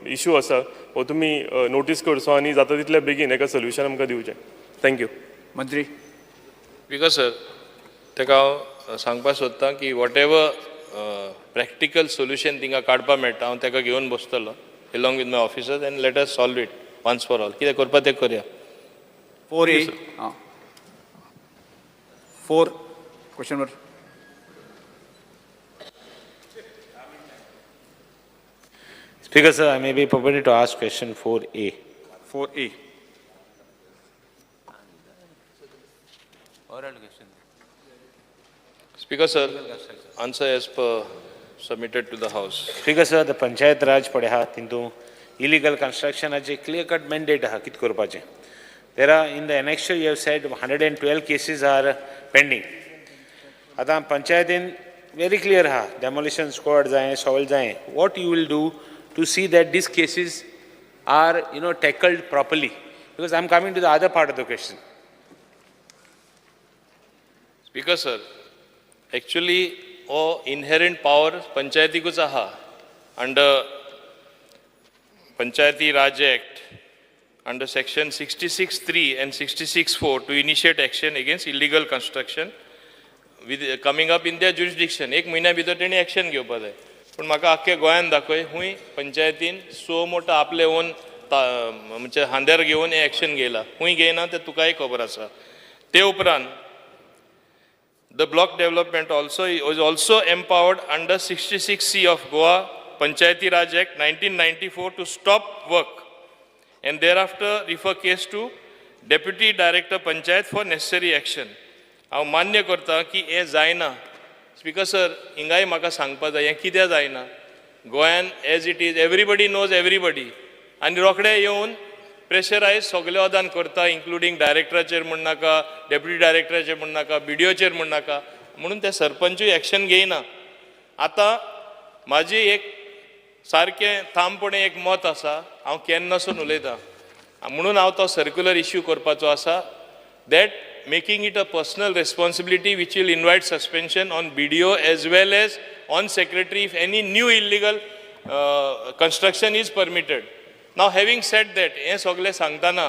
इशू आसा, हो तुमी नोटीस करचो आनी जाता तितल्या बेगीन एका सोल्युशन आमकां दिवचें. Thank you. मंत्री. स्पीकर सर, ताका हांव सांगपाक सोदतां की what ever practical solution थिंगा काडपाक मेळटा हांव ताका घेवन बसतलो along with my officers and let us solve it once for all. कितें करपा तें करया. 4A. Ah. 4 question number. Speaker sir, I may be permitted to ask question 4A. 4A. Speaker sir, answer as per submitted to the house. Speaker sir, the Panchayat Raj पळय आहा तितून illegal कन्स्ट्रक्शनाचे clear cut mandate आहा कितें करपाचें. There are in the annexure you have said 112 cases are pending. आतां पंचायतीन very clear आहा, demolition squad जाय, सगळें जाय. What you will do to see that these cases are tackled properly? Because I am coming to the other part of the question. Speaker sir, actually हो inherent power पंचायतीकूच आहा under Panchayati Raj Act under section 66(3) and 66(4) to initiate action against illegal construction with coming up in their jurisdiction. एक म्हयन्या भितर तेणी action घेवपा जाय. पूण म्हाका आख्ख्या गोंयान दाखय खूंय पंचायतीन सो मोठो आपले ओन म्हणजे खांद्यार घेवन हें एक्शन घेयला. खूंय घेयना तें तुकाय खबर आसा. ते उपरांत the block development also is also empowered under 66C of Goa Panchayati Raj Act 1994 to stop work and thereafter refer case to Deputy Director Panchayat for necessary action. हांव मान्य करता की हें जायना. स्पीकर सर, हिंगाय म्हाका सांगपा जाय हें कित्याक जायना. गोंयान as it is everybody knows everybody आनी रोखडे येवन प्रेशरायज सगळे ओदान करता, इन्क्लुडींग डायरेक्टराचेर म्हण नाका, डेप्युटी डायरेक्टराचेर म्हण नाका, बीडीओचेर म्हण नाका, म्हणून ते सरपंचूय एक्शन घेयना. आतां म्हाजी एक सारकें ठामपणे एक मत आसा, हांव केन्नासून उलयतां, म्हणून हांव तो सर्क्युलर इश्यू करपाचो आसा, that making it a personal responsibility which will invite suspension on BDO as well as on secretary if any new illegal construction is permitted. Now having said that, हें सगळें सांगतना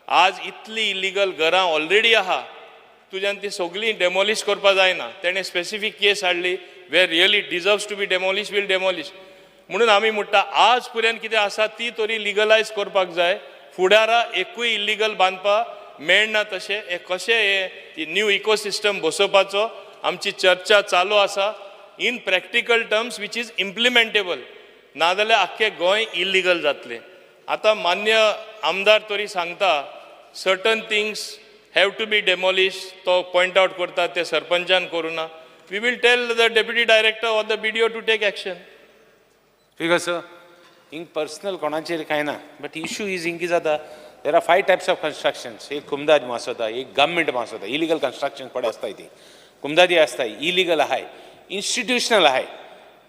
आज इतली इलिगल घरां already आहा, तुज्यान ती सगळीं डेमोलिश करपा जायना. तेणें स्पेसिफीक केस हाडली where really deserves to be demolish will demolish. म्हणून आमी म्हणटा आज पर्यंत कितें आसा ती तरी लिगलायज करपाक जाय. फुडारा एकूय इलिगल बांदपाक मेळना तशें हें कशें हें न्यू इकोसिस्टम बसोवपाचो आमची चर्चा चालू आसा in practical terms which is implementable. नाजाल्यार आख्खें गोंय इलिगल जातलें. आतां मान्य आमदार तरी सांगता certain things have to be demolish, तो पॉयंट आवट करता ते सरपंचान करूं ना. We will tell the deputy director or the BDO to take action. Speaker sir, hing personal कोणाचेर कांय ना, बट इशू is हिंग कितें जाता, there are 5 types of constructions. एक कुमदाद मास वता, एक गव्हर्मेंट मास वता, इलिगल कन्स्ट्रक्शन पडे आसताय ती कुमदादी आसताय, इलिगल आहाय, इन्स्टिट्युशनल आहाय,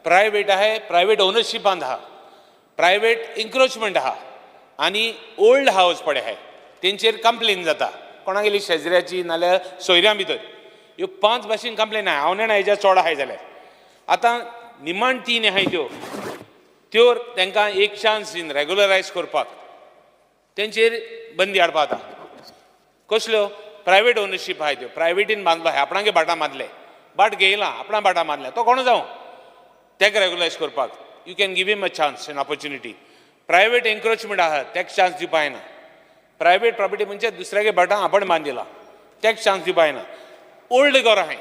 प्रायवेट आहाय, प्रायवेट ओनरशिपांत आहा, प्रायवेट इन्क्रोचमेंट आहा, आनी ओल्ड हावस पडे आहाय तेंचेर कंप्लेन जाता कोणागेली शेजऱ्याची नाल्यार सोयऱ्यां भितर. ह्यो 5 भाशेन कंप्लेन आहाय. हांव नेणा हेज्या चोड आहाय जाल्यार आतां निमाण 3 आहाय त्यो त्यो तांकां एक चान्स दिन रेगुलरायज करपाक, तेंचेर बंदी हाडपा. आतां कसल्यो प्रायवेट ओनरशीप आहाय त्यो प्रायवेटीन बांदलो आहाय, आपणागे भाटां बांदले, बाट घेयला आपणा भाटां बांदले, तो कोण जावं तेका रेगुलरायज करपाक you can give him a chance an opportunity. Private encroachment आहा तेका चान्स दिवपा जायना. प्रायवेट प्रॉपर्टी म्हणजे दुसऱ्यागे भाटां आपण बांदिला तेका चान्स दिवपा जायना. ओल्ड घरां आहाय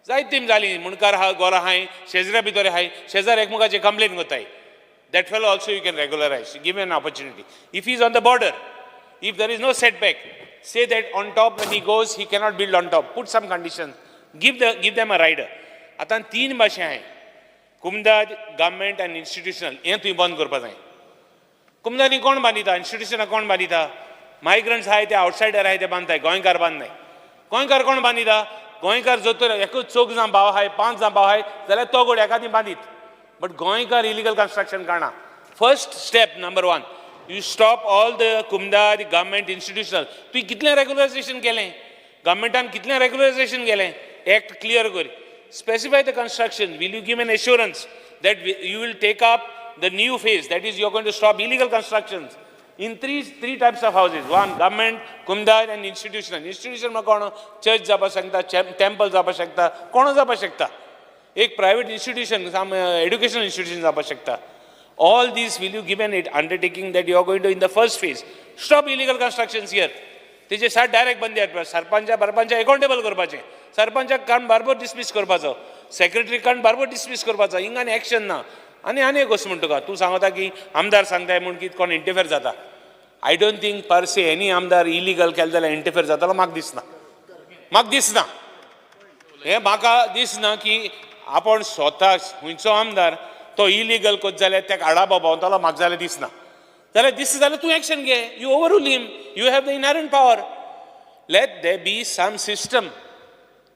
जायतीं जालीं, मुणकार आहा, घरां आहाय, शेजऱ्या भितर आहाय, शेजार एकमेकाचेर कंप्लेन करताय. That fellow also you can regularize, give him an opportunity. If he is on the border, if there is no setback, say that on top when he goes, he cannot build on top. Put some conditions. Give them a rider. आतां 3 भाशे आहाय, कुमदाद, government आनी institutional, हें तुवें बंद करपा जाय. कुमदानी कोण बांदिता, इन्स्टिट्युशनां कोण बांदिता? मायग्रंट्स आहाय ते आवटसायडर आहाय ते बांदताय, गोंयकार बांदनाय. गोंयकार कोण बांदिता? गोंयकार जर तर एकूच 4 जाण भाव आहाय, 5 जाण भाव आहाय जाल्यार तो गोड एकादी बांदीत, बट गोंयकार इलिगल कन्स्ट्रक्शन करना. First step number 1, you stop all the कुमदाद, government, institutional. तुवें कितलें रेगुलरायजेशन केलें, गव्हर्मेंटान कितलें रेगुलरायजेशन केलें, एक्ट क्लियर कर, specify the construction. Will you give an assurance that you will take up the new phase, that is you are going to stop illegal constructions in three types of houses? 1 government, कुमदार and institutional. Institutional कोण church जावपाक शकता, temple जावपाक शकता, कोण जावपाक शकता, एक private institution, educational institution जावपाक शकता. All these will you give an undertaking that you are going to in the first phase stop illegal constructions here. तेजे सात डायरेक्ट बंदी हाडपा, सरपंचा बरपंचा एकाउंटेबल करपाचें, सरपंचाक कान बारबोर डिसमीस करपाचो, सेक्रेटरी कान बारबोर डिसमीस करपाचो. हिंगा आनी एक्शन ना. आनी आनी एक वस्त म्हण तुका, तूं सांगता की आमदार सांगताय म्हूण की कोण इंटरफेर जाता. I don't think per se any आमदार इलिगल केलें जाल्यार इंटरफेर जातलो म्हाका दिसना, म्हाका दिसना हें, म्हाका दिसना की आपूण स्वता खंयचो आमदार तो इलिगल करता जाल्यार ताका आडाबो भोंवतलो म्हाका जाल्यार दिसना. जाल्यार दिसता जाल्यार तूं एक्शन घे, you overrule him, you have the inherent power. Let there be some system,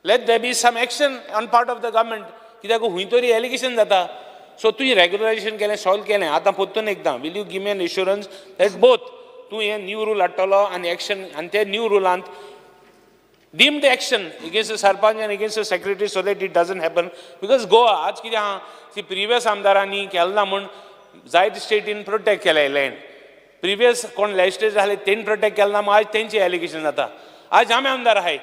let there be some action on part of the government. कित्याक खंय तरी एलिगेशन जाता. सो तुवें रेगुलरायजेशन केलें, सॉल्व केलें, आतां परतून एकदां will you give me an assurance that both तूं हें न्यू रूल हाडटलो आनी एक्शन आनी ते new रुलांत deemed action against the sarpanch and against the secretary so that it doesn't happen? Because Goa आज कितें आहा ती प्रिवियस आमदारांनी केलें ना म्हूण जायते स्टेटीन प्रोटेक्ट केलें लँड. प्रिवियस कोण लेजिस्लेटर आसले तेणी प्रोटेक्ट केलें ना म्हूण आज तेंचे एलिगेशन जाता. आज आमी आमदार आहाय,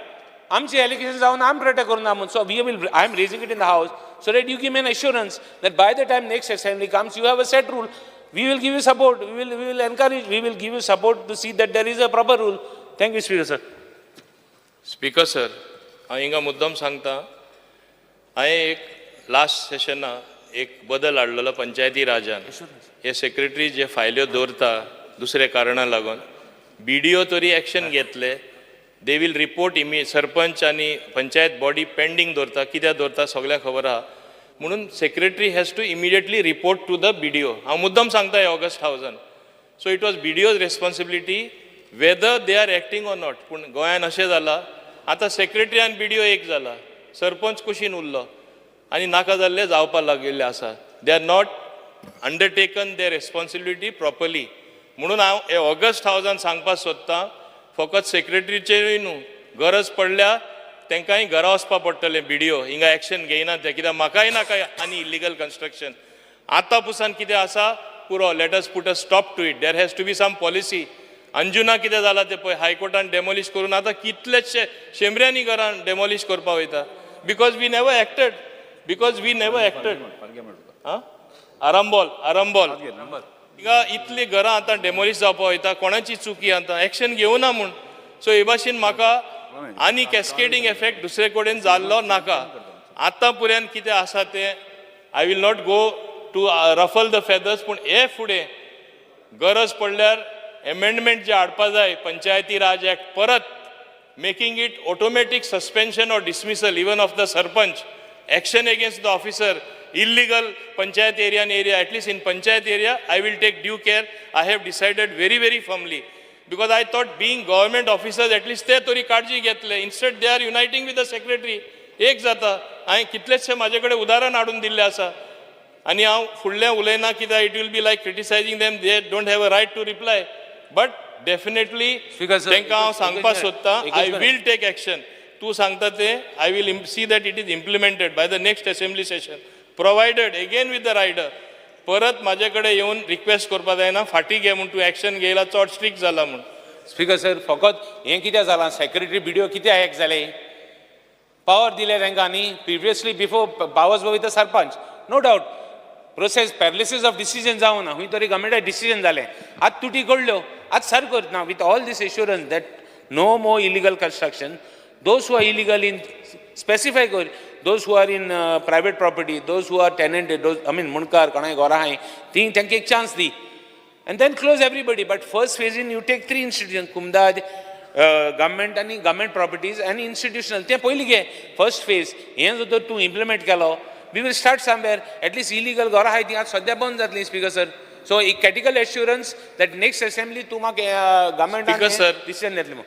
आमचे एलिगेशन जावन आमी प्रोटेक्ट करूं ना म्हूण. So we will, I am raising it in the house so that you give an assurance that by the time next assembly comes you have a set rule. We will give you support, we will encourage, we will give you support to see that there is a proper rule. Thank you, Speaker sir. Speaker sir, हांव हिंगा मुद्दम सांगता, हांवें एक last सेशना एक बदल हाडलेलो पंचायती राजान. हे सेक्रेटरी जे फायल्यो दवरता दुसऱ्या कारणा लागून बीडीओ तरी एक्शन घेतले, they will report sarpanch आनी पंचायत बॉडी पेंडींग दवरता, कित्याक दवरता सगळ्यांक खबर आहा. म्हणून secretary has to immediately report to the BDO. हांव मुद्दम सांगता हे August हावजान. So it was BDO's responsibility whether they are acting or not. पूण गोंयान अशें जालां आतां सेक्रेटरी आनी बीडीओ एक जाला, सरपंच कुशीन उरलो आनी नाका जाल्लें जावपाक लागिल्लें आसा. They are not undertaken their responsibility properly. म्हणून हांव हे ऑगस्ट हावजान सांगपाक सोदतां, फकत सेक्रेटरीचेरूय न्हू, गरज पडल्या तांकांय घरा वचपा पडटलें. बीडीओ हिंगा एक्शन घेयना ते, कित्याक म्हाकाय नाका आनी इलिगल कन्स्ट्रक्शन. आतां पुसान कितें आसा पुरो, let us put a stop to it. There has to be some policy. Anjuna कितें जालां तें पळय, हायकोर्टान डेमोलिश करून आतां कितलेशे शेंबऱ्यांनी घरां डेमोलिश करपा वयता, because we never acted, because we never acted. आं, आरंबोल, आरंबोल हिंगा इतलीं घरां आतां डेमोलिश जावपा वयता, कोणाची चुकी? आतां एक्शन घेवना म्हूण. सो हे भाशेन म्हाका आनी कॅस्केडींग एफेक्ट दुसरे कडेन जाल्लो नाका. आतां पर्यंत कितें आसा तें I will not go to ruffle the feathers, पूण हे फुडें गरज पडल्यार एमेंडमेंट जे हाडपा जाय पंचायती राज एक्ट परत, making it automatic suspension or dismissal even of the sarpanch, action against the officer, illegal panchayat area and area, at least in panchayat area, I will take due care. I have decided very, very firmly. Because I thought being government officers, at least ते तरी काळजी घेतले. Instead, they are uniting with the secretary. एक जाता. हांवें कितलेशे म्हाजे कडेन उदाहरण हाडून दिल्लें आसा आनी हांव फुडलें उलयना, कित्याक it will be like criticizing them. They don't have a right to reply, but definitely Speaker sir, तांकां हांव एकच सांगपाक minute, सोदतां, एकच I minute. Will take action. तूं सांगता तें I will see that it is implemented by the next assembly session, provided again with the rider. परत म्हाजे कडेन येवन रिक्वेस्ट करपा जायना फाटीं घे म्हूण, तूं एक्शन घेयला चड स्ट्रिक्ट जाला म्हूण. स्पीकर सर, फकत हें कितें जालां, सेक्रेटरी बीडीओ कित्याक एक जाले? पावर दिले तांकां न्ही. Previously before powers with the sarpanch, no doubt process paralysis of decision जावना, खंय तरी गव्हर्मेंटाक डिसिजन जालें, आतां तुटी कडल्यो, आतां सारको करतना with all this assurance that no more illegal construction. Those who are illegal in, specify कर, those who are in private property, those who are tenant, those, I mean मुंडकार कोणाय घरां आहाय ती, तांकां एक chance the and then close everybody. But first phase in you take three institutions, Comunidade, government आनी government properties and institutional. तें पयलीं घे फर्स्ट फेज. हें जर तर तूं इम्प्लिमेंट केलो, we will start somewhere. At least illegal घरां आहाय तीं आतां सद्या बंद जातलीं. स्पीकर सर, सो एक categorical assurance that next assembly तूं म्हाका Speaker गव्हर्मेंटान sir. Decision घेतलें म्हूण.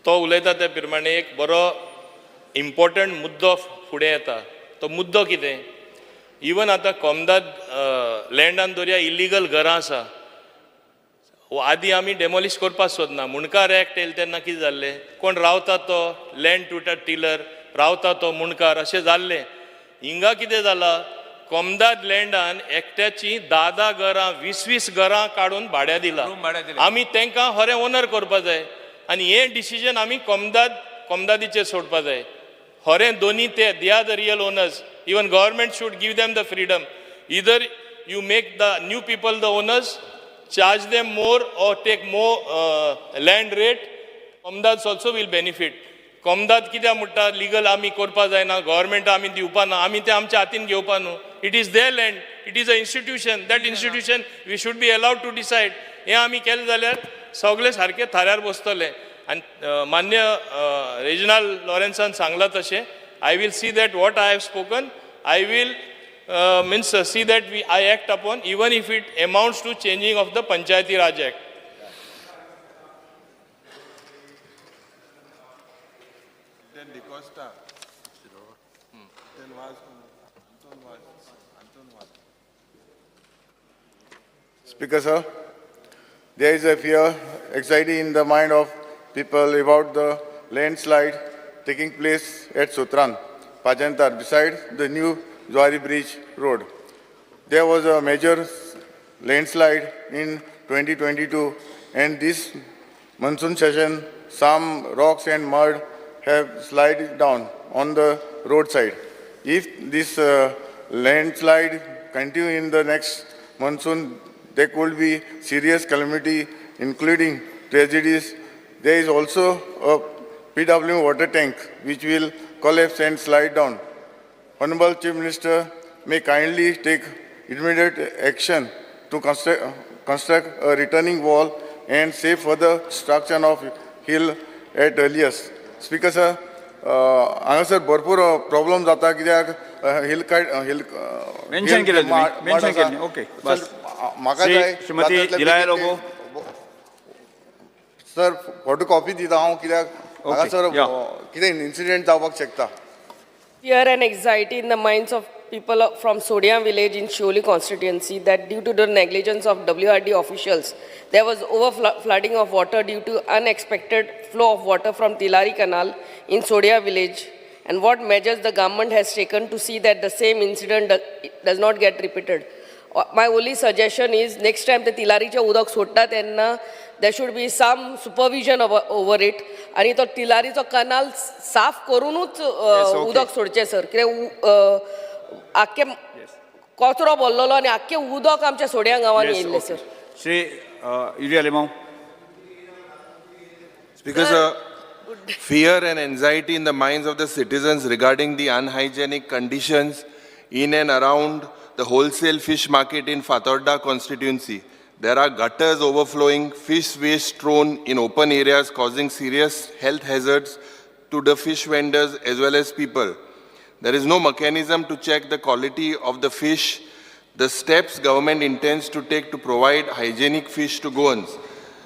तो उलयता त्या प्रमाणे एक बरो इम्पॉर्टंट मुद्दो फुडें येता. तो मुद्दो कितें? इवन आतां कोमदाद लँडान दर्या इलिगल घरां आसा, आदी आमी डेमोलिश करपाक सोदना. मुंडकार एक्ट येयले तेन्ना कितें जाल्लें? कोण रावता तो लँड टू टिलर, रावता तो मुंडकार, अशें जाल्लें. हिंगा कितें जालां? कोमदाद लँडान एकट्याची धा धा घरां, वीस वीस घरां काडून भाड्या दिला. रूम भाड्या दिले. आमी तांकां खरें ओनर करपा जाय आनी हें डिसिजन आमी कोमदाद कोमदादीचेर सोडपा जाय. खरें दोनी ते, they are the real owners. Even government should give them the freedom. Either you make the new people the owners, charge them more or take more land rate, Comunidades also will benefit. कोमदाद कित्याक म्हणटा legal आमी करपा जायना, government आमी दिवपा ना, आमी ते आमच्या हातीन घेवपा न्हू. It is their land, it is a institution, that institution we should be allowed to decide. हें आमी केलें जाल्यार सगळे सारके थाऱ्यार बसतले. आनी मान्य रेजिनाल्ड लॉरेन्सान सांगलां तशें I will see that what I have spoken, I will means see that I act upon, even if it amounts to changing of the Panchayati Raj Act. Speaker sir, there is a fear, anxiety in the mind of people about the landslide taking place at Sutran, Pajantar, beside the new Zuari Bridge Road. There was a major landslide in 2022, and this monsoon session, some rocks and mud have slid down on the roadside. If this landslide continue in the next monsoon, there could be serious calamity, including tragedies. There is also a PW water tank which will collapse and slide down. Honorable Chief Minister may kindly take immediate action to construct a retaining wall and save further structure of hill at earliest. Speaker sir, हांगासर भरपूर problem जाता कित्याक hill काड hill mention केलें तुमी, mention केलें, okay, बस. म्हाका जाय श्रीमती दिलाया लोबो. सर, फोटो कॉपी दिता हांव कित्याक हांगासर कितें इन्सिडेंट जावपाक शकता. Fear and anxiety in the minds of people from Sodia village in Siolim constituency that due to the negligence of WRD officials, there was overflooding of water due to unexpected flow of water from Tilari Canal in Sodia village, and what measures the government has taken to see that the same incident does not get repeated. My only suggestion is next time the तिलारीचे उदक सोडटा तेन्ना there should be some supervision over it, आनी तो तिलारीचो कनाल साफ करूनूच उदक सोडचें sir. कित्याक आख्खे कचरो भरलेलो आनी आख्खें उदक आमच्या सोड्या गांवांनी येयल्लें sir. Shri Yuri Alemao. Speaker sir, fear and anxiety in the minds of the citizens regarding the unhygienic conditions in and around the wholesale fish market in Fatorda constituency. There are gutters overflowing, fish waste strewn in open areas causing serious health hazards to the fish vendors as well as people. There is no mechanism to check the quality of the fish. The steps government intends to take to provide hygienic fish to Goans.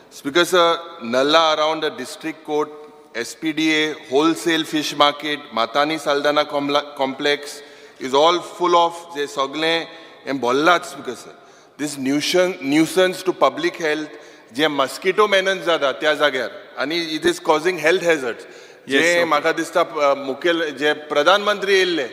Speaker sir, Nalla around the district court, SPDA, wholesale fish market, Matani Saldana complex is all full of जे सगळे and बोल्लात. Speaker sir, this nuisance to public health, J mosquito मेनन्स जाता त्या जाग्यार आनी it is causing health hazards. जे म्हाका दिसता मुखेल जे प्रधानमंत्री येयल्ले,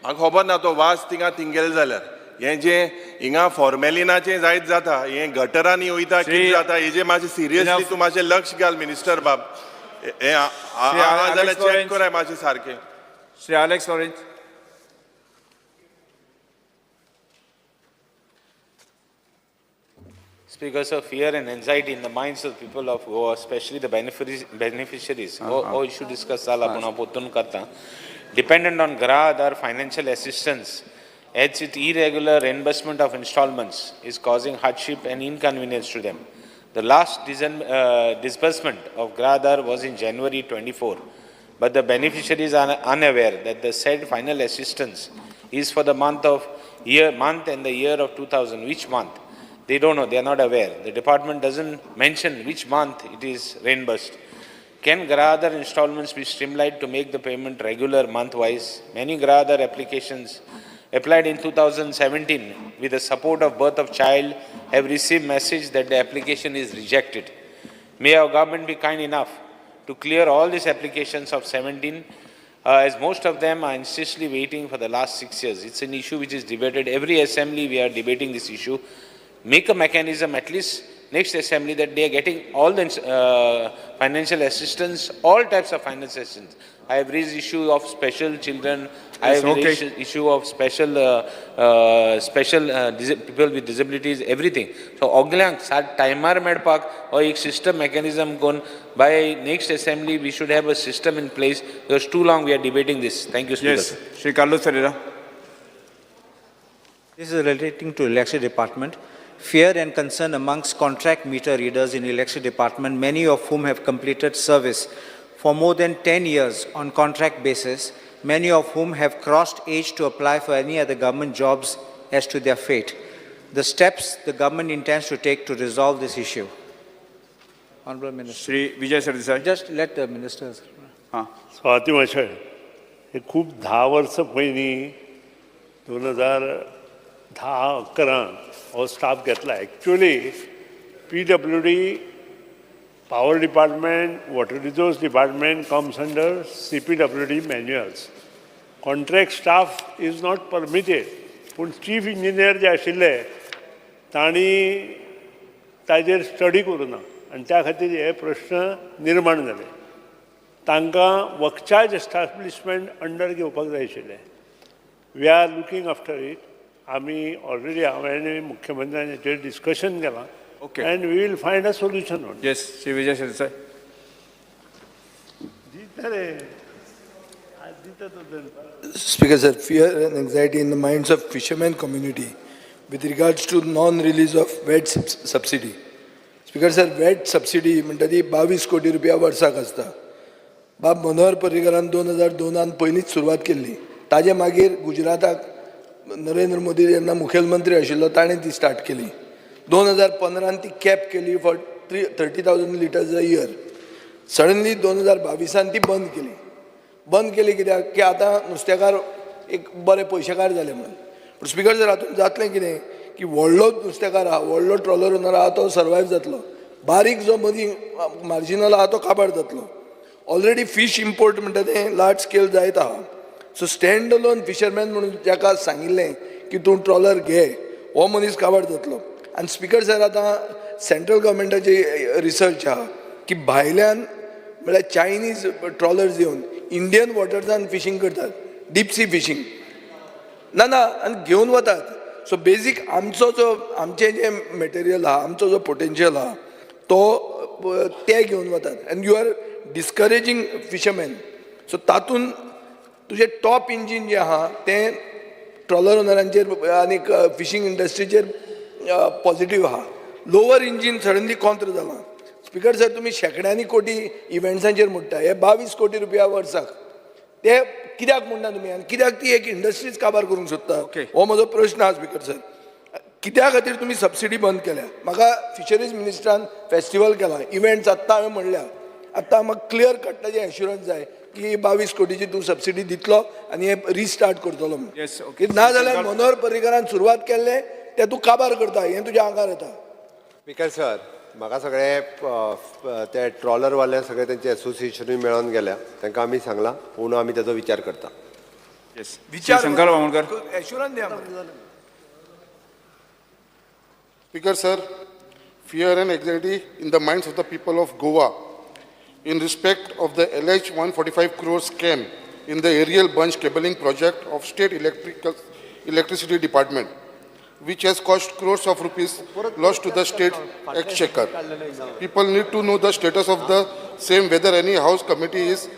म्हाका खबर ना तो वास थिंगा थिंगेले जाल्यार हें जे हिंगा फॉर्मेलिनाचें जायत जाता, हें गटरांनी वयता कितें जाता, हेजें मातशें सिरियसली तूं मातशें लक्ष घाल मिनिस्टर बाब. हें जाल्यार चॅक कराय मातशें सारकें. Shri Alex Lawrence. Speaker sir, fear and anxiety in the minds of people of Goa, especially the beneficiaries, हो issue discuss जाला पूण हांव पोत्तून करता. Dependent on Grah Aadhaar financial assistance, as its irregular reimbursement of installments is causing hardship and inconvenience to them. The last disbursement of Grah Aadhaar was in January 24, but the beneficiaries are unaware that the said final assistance is for the month and the year of 2000. Which month? They don't know, they are not aware. The department doesn't mention which month it is reimbursed. Can Grah Aadhaar installments be streamlined to make the payment regular month-wise? Many Grah Aadhaar applications applied in 2017 with the support of birth of child have received message that the application is rejected. May our government be kind enough to clear all these applications of 17, as most of them are insistently waiting for the last 6 years. It's an issue which is debated. Every assembly we are debating this issue. Make a mechanism at least next assembly that they are getting all the financial assistance, all types of financial assistance. I have raised issue of special children. I Yes, have okay. Raised issue of special special people with disabilities, everything. So सगल्यांक सात टायमार मेळपाक हो एक system mechanism करून by next assembly we should have a system in place, because too long we are debating this. Thank you, Speaker. Yes, Shri Carlos Ferreira. This is relating to electricity department. Fear and concern amongst contract meter readers in electricity department, many of whom have completed service for more than 10 years on contract basis, many of whom have crossed age to apply for any other government jobs as to their fate. The steps the government intends to take to resolve this issue. Honorable Minister. Shri Vijay Sardesai. Just let the ministers. हां. स्वाती माशय, हे खूब 10 वर्सां पयलीं 2010-11 हो staff घेतला. Actually PWD, power department, water resource department comes under CPWD manuals. Contract staff is not permitted, पूण chief engineer जे आशिल्ले तांणी ताजेर स्टडी करूं ना आनी त्या खातीर हे प्रश्न निर्माण जाले. तांकां वर्क चार्ज एस्टाब्लिशमेंट अंडर घेवपाक जाय आशिल्लें. We are looking after it. आमी ऑलरेडी हांवें मुख्यमंत्र्यान हेचेर डिस्कशन केलां and we will find a solution on. Yes, Shri Vijay Sardesai. दिता रे, आज दिता तो दनपारां. Speaker sir, fear and anxiety in the minds of fishermen community with regards to non-release of VAT subsidy. Speaker sir, VAT subsidy म्हणटा ती 22 कोटी रुपया वर्साक आसता. बाब मनोहर पर्रीकरान 2002त पयलींच सुरवात केल्ली. ताजे मागीर गुजराताक नरेंद्र मोदी जेन्ना मुखेलमंत्री आशिल्लो, ताणें ती स्टार्ट केली. 2015न ती कॅप केली for three 30,000 litres a year. Suddenly 2022न ती बंद केली. बंद केली कित्याक की आतां नुस्तेकार एक बरे पयशेकार जाले म्हणून. पूण स्पिकर सर, हातूंत जातलें कितें की व्हडलो नुस्तेकार आहा, व्हडलो ट्रॉलर ओनर आहा, तो सर्वायव जातलो. बारीक जो मदीं मार्जिनल आहा तो काबार जातलो. ऑलरेडी फीश इम्पोर्ट म्हणटा तें लार्ज स्केल जायत आहा. सो स्टँड अलोन फिशरमॅन म्हणून जाका सांगिल्लें की तूं ट्रॉलर घे, हो मनीस काबार जातलो. आनी स्पिकर सर, आतां सेंट्रल गव्हर्मेंटाची रिसर्च आहा की भायल्यान म्हळ्यार चायनीज ट्रॉलर्स येवन इंडियन वॉटर्सान फिशींग करतात, डीप सी फिशींग. ना ना, आनी घेवन वतात. सो बेजीक आमचो जो आमचें जें मटेरियल आहा, आमचो जो पोटेन्शियल आहा, तो ते घेवन वतात and you are discouraging fishermen. So तातूंत तुजें टॉप इंजीन जें आहा तें ट्रॉलर ओनरांचेर आनी फिशींग इंडस्ट्रीचेर पॉझिटीव आहा. लोवर इंजीन सडनली कॉन्त्र जालां. स्पिकर सर, तुमी शेंकड्यांनी कोटी इव्हेंट्सांचेर मोडटा. हे 22 कोटी रुपया वर्साक ते कित्याक म्हणटा तुमी आनी कित्याक ती एक इंडस्ट्रीज काबार करूंक सोदता, हो म्हजो प्रश्न आहा. स्पिकर सर, कित्या खातीर तुमी सबसिडी बंद केल्या? म्हाका फिशरीज मिनिस्टरान फेस्टिवल केला, इव्हेंट्स आत्तां हांवें म्हणल्या. आतां म्हाका क्लियर कट ताजें एश्युरन्स जाय की 22 कोटीची तूं सबसिडी दितलो आनी हे रिस्टार्ट करतलो म्हणून. ना जाल्यार मनोहर पर्रीकरान सुरवात केल्लें तें तूं काबार करता हें तुज्या आंगार येता. स्पिकर सर, म्हाका सगळे ते ट्रॉलरवाले सगळे तेंचे एसोसिएशनूय मेळोन गेल्या. तांकां आमी सांगलां, पूण आमी ताजो विचार करता. येस. विचार शंकर बामणकर. एश्युरन्स द्या आमकां. Speaker sir, fear and anxiety in the minds of the people of Goa in respect of the alleged 145 crore scam in the aerial bunch cabling project of State Electricity Department, which has cost crores of rupees lost to the state exchequer. People need to know the status of the same, whether any house committee is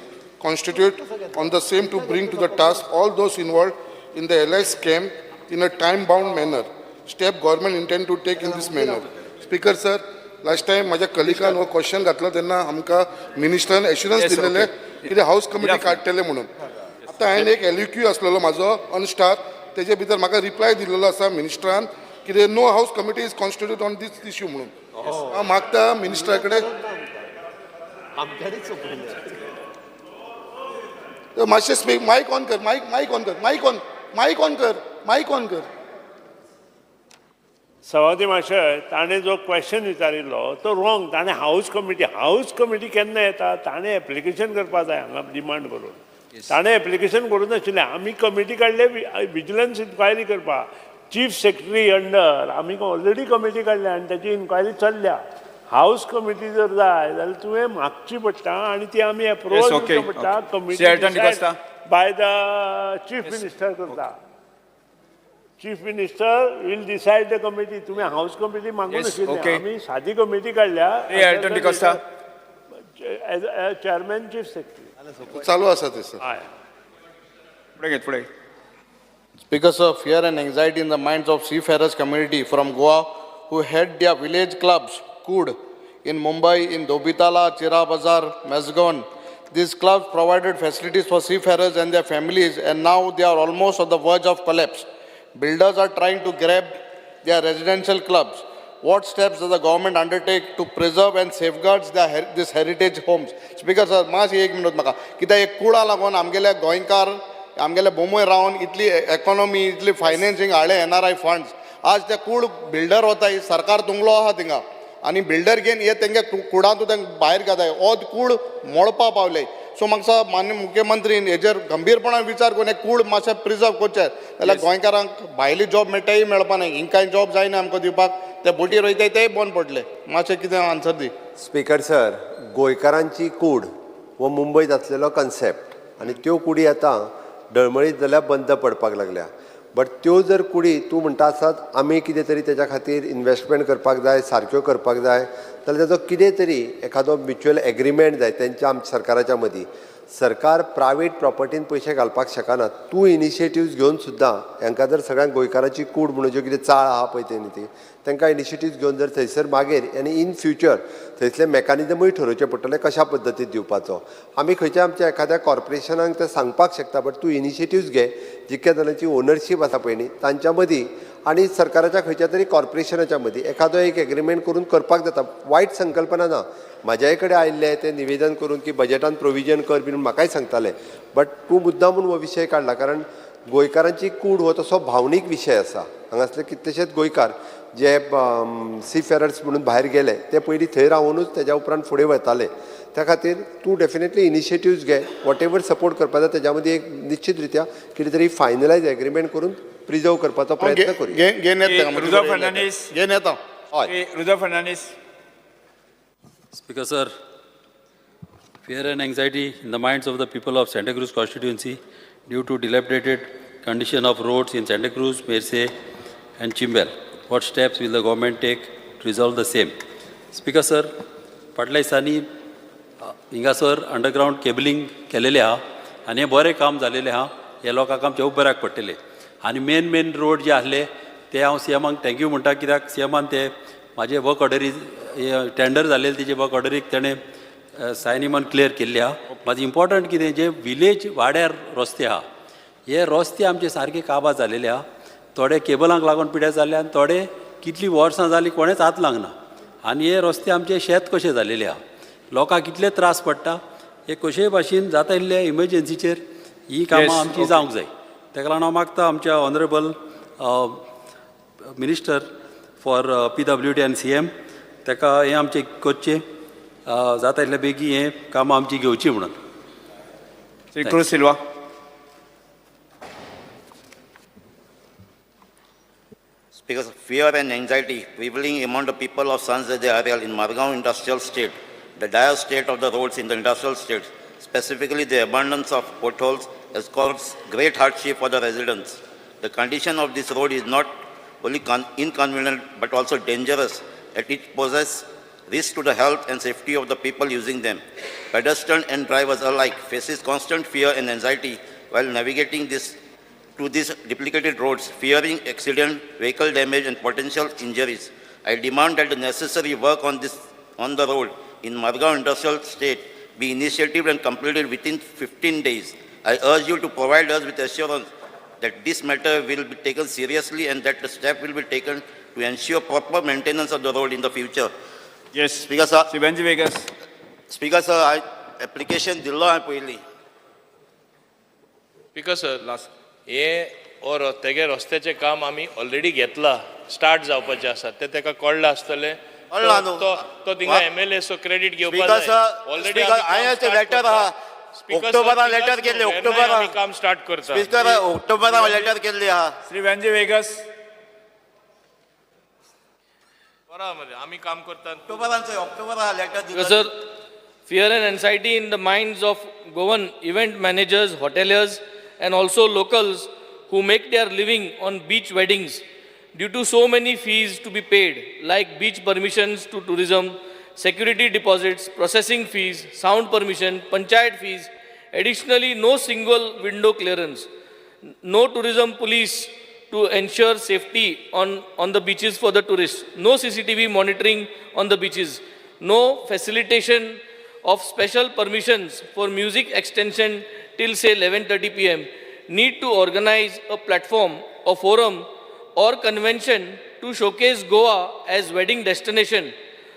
constituted on the same to bring to the task all those involved in the alleged scam in a time-bound manner. Step government intend to take in this manner. Speaker sir, last time माझ्या कलिकान हो question घातलो तेन्ना आमकां मिनिस्टरान assurance दिलेले कितें house committee काडटले म्हणून. आतां हांवें एक एलक्यू आसलेलो म्हाजो अनस्टार, तेजे भितर म्हाका रिप्लाय दिलेलो आसा मिनिस्टरान कितें no house committee is constitute on this issue म्हणून. हांव मागता मिनिस्टरा कडेन आमच्यांनीच सोंपयलें. मातशें स्पीक मायक ऑन कर, मायक मायक ऑन कर, मायक ऑन, मायक ऑन कर, मायक ऑन कर. सभापती माशय, ताणें जो क्वेश्चन विचारिल्लो तो रॉंग. ताणें हाऊस कमिटी, हाऊस कमिटी केन्ना येता? ताणें एप्लिकेशन करपा जाय हांगा डिमांड करून. ताणें एप्लिकेशन करूं नाशिल्लें. आमी कमिटी काडले विजिलन्स इन्क्वायरी करपाक, चीफ सेक्रेटरी अंडर. आमी ऑलरेडी कमिटी काडल्या आनी ताची इन्क्वायरी चल्ल्या. हावस कमिटी जर जाय जाल्यार तुवें मागची पडटा आनी ती आमी एप्रुवल दिवचो पडटा. Shri Elton D'Costa. By the chief minister करता. Chief minister will decide the committee. तुमी हावस कमिटी मागूं नाशिल्ले, आमी सादी कमिटी काडल्या. Shri Elton D'Costa as chairman chief secretary चालू आसा ते सर. हय. फुडें घेत फुडें. Speaker sir, fear and anxiety in the minds of seafarers community from Goa who had their village clubs, Kud, in Mumbai, in Dhobitala, Chira Bazar, Mazgaon. These clubs provided facilities for seafarers and their families, and now they are almost on the verge of collapse. Builders are trying to grab their residential clubs. What steps does the government undertake to preserve and safeguard this heritage homes? Speaker sir, मातशें एक minute म्हाका कित्याक एक कुडा लागून आमगेले गोंयकार आमगेले बोंबय रावन इतली एकोनॉमी इतली फायनान्सींग हाडले एनआरआय फंड्स. आज ते कूड बिल्डर वताय, सरकार तुंगलो आहा थिंगा आनी बिल्डर घेवन हे तेंगे कुडांतू तेंका भायर घेताय, हो कूड मोडपा पावले. सो म्हाका मान्य मुख्यमंत्रीन हेजेर गंभीरपणान विचार करून हे कूड मातशें प्रिजर्व करचें जाल्यार गोंयकारांक भायली जॉब मेळटाय मेळपा ना. हिंग कांय जॉब जायना आमकां दिवपाक, ते बोटीर वयताय तेय बंद पडले. मातशें कितें आन्सर दी. स्पीकर सर, गोंयकारांची कूड हो मुंबयत आसलेलो कन्सेप्ट आनी त्यो कुडी आतां डळमळीत जाल्यार बंद पडपाक लागल्या. बट त्यो जर कुडी तूं म्हणटा आसात आमी कितें तरी तेज्या खातीर इन्वेस्टमेंट करपाक जाय, सारक्यो करपाक जाय, जाल्यार तेजो कितें तरी एखादो म्युच्युअल एग्रीमेंट जाय तेंच्या आमच्या सरकाराच्या मदीं. सरकार प्रायवेट प्रॉपर्टीन पयशे घालपाक शकना. तूं इनिशिएटिव्स घेवन सुद्दां हांकां जर सगळ्यांक गोंयकारांची कूड म्हणून ज्यो कितें चाळ आहा पळय तेणी ती तांकां इनिशिएटिव्स घेवन जर थंयसर मागीर आनी इन फ्युचर थंयसले मॅकानिजमूय ठरोवचें पडटलें कशा पद्दतीन दिवपाचो. आमी खंयच्या आमच्या एखाद्या कॉर्पोरेशनाक तें सांगपाक शकता, बट तूं इनिशिएटिव्स घे जितक्या जाणांची ओनरशीप आसा पळय न्ही तांच्या मदीं आनी सरकाराच्या खंयच्या तरी कॉर्पोरेशनाच्या मदीं एखादो एक एग्रीमेंट करून करपाक जाता. वायट संकल्पना ना. म्हाज्याय कडेन आयिल्लें तें निवेदन करून की बजेटान प्रोविजन कर बीन म्हाकाय सांगताले, बट तूं मुद्दाम म्हूण हो विशय काडला कारण गोंयकारांची कूड हो तसो भावनीक विशय आसा. हांगासले कितलेशेच गोंयकार जे सी फेरर्स म्हणून भायर गेले ते पयलीं थंय रावुनूच तेज्या उपरांत फुडें वताले. त्या खातीर तूं डेफिनेटली इनिशिएटिव्स घे, what ever support करपाक जाय तेज्या मदीं एक निश्चित रित्या कितें तरी फायनलायज एग्रीमेंट करून प्रिजर्व करपाचो प्रयत्न करूया. रुजो फर्नांडीस. घेन येता. हय, Rujo Fernandes. Speaker sir, fear and anxiety in the minds of the people of Santa Cruz constituency due to dilapidated condition of roads in Santa Cruz, Merce and Chimbel. What steps will the government take to resolve the same? Speaker sir, फाटल्या दिसांनी हिंगासर underground cabling केलेलें आहा आनी हें बरें काम जालेलें आहा. हे लोकांक आमचें खूब बऱ्याक पडटलें. आनी मेन मेन रोड जे आसले ते हांव सी एमाक thank you म्हणटा, कित्याक सी एमान ते म्हाजे वर्क ऑर्डरी टेंडर जालेले तेजे वर्क ऑर्डरीक तेणें सायन इमान क्लियर केल्ली आहा. म्हाजें इम्पॉर्टंट कितें, जे विलेज वाड्यार रस्ते आहा हे रस्ते आमचे सारके काबार जालेले आहा. थोडे केबलांक लागून पिड्यार जाल्ले आनी थोडे कितलीं वर्सां जालीं कोणेच हात लागना आनी हे रस्ते आमचे शेत कशे जालेले आहा. लोकांक कितले त्रास पडटा. हे कशेय भाशेन जाता इल्ले इमर्जन्सीचेर ही कामां आमची जावंक जाय. ताका लागून हांव मागता आमच्या honourable minister for PWD and CM ताका हें आमचें करचें, जाता इतले बेगीन हें कामां आमची घेवची म्हणून. Shri Cruz Silva. Because fear and anxiety prevailing among the people of San Jose area in Margao industrial state, the dire state of the roads in the industrial states, specifically the abundance of potholes, has caused great hardship for the residents. The condition of this road is not only inconvenient but also dangerous, as it poses risk to the health and safety of the people using them. Pedestrians and drivers alike faces constant fear and anxiety while navigating to these duplicated roads, fearing accident, vehicle damage, and potential injuries. I demand that the necessary work on the road in Margao Industrial State be initiated and completed within 15 days. I urge you to provide us with assurance that this matter will be taken seriously and that the step will be taken to ensure proper maintenance of the road in the future. Yes. Speaker sir. Shri Venzy Viegas. Speaker sir, I application दिल्लो हांवें पयलीं. Speaker sir, हे हो तेगे रस्त्याचें काम आमी already घेतला, start जावपाचें आसा, तें ताका कळ्ळां आसतलें. कळ्ळां न्हू. तो थिंगा एम एल एचो क्रेडीट घेवपा स्पीकर जाय. सर, ऑलरेडी स्पीकर, हांवें लेटर आहा. ऑक्टोबरान लेटर केल्ली, ऑक्टोबरान. काम स्टार्ट करता. स्पीकर, ऑक्टोबरान लेटर केल्ली आहा. श्री वेंजी वेगस. बरो मरे आमी काम करतात. ऑक्टोबरान ऑक्टोबरा letter. Sir, fear and anxiety in the minds of Goan event managers, hoteliers, and also locals who make their living on beach weddings due to so many fees to be paid, like beach permissions to tourism, security deposits, processing fees, sound permission, panchayat fees. Additionally, no single window clearance, no tourism police to ensure safety on the beaches for the tourists, no CCTV monitoring on the beaches, no facilitation of special permissions for music extension till say 11:30 p.m. Need to organize a platform, a forum or convention to showcase Goa as wedding destination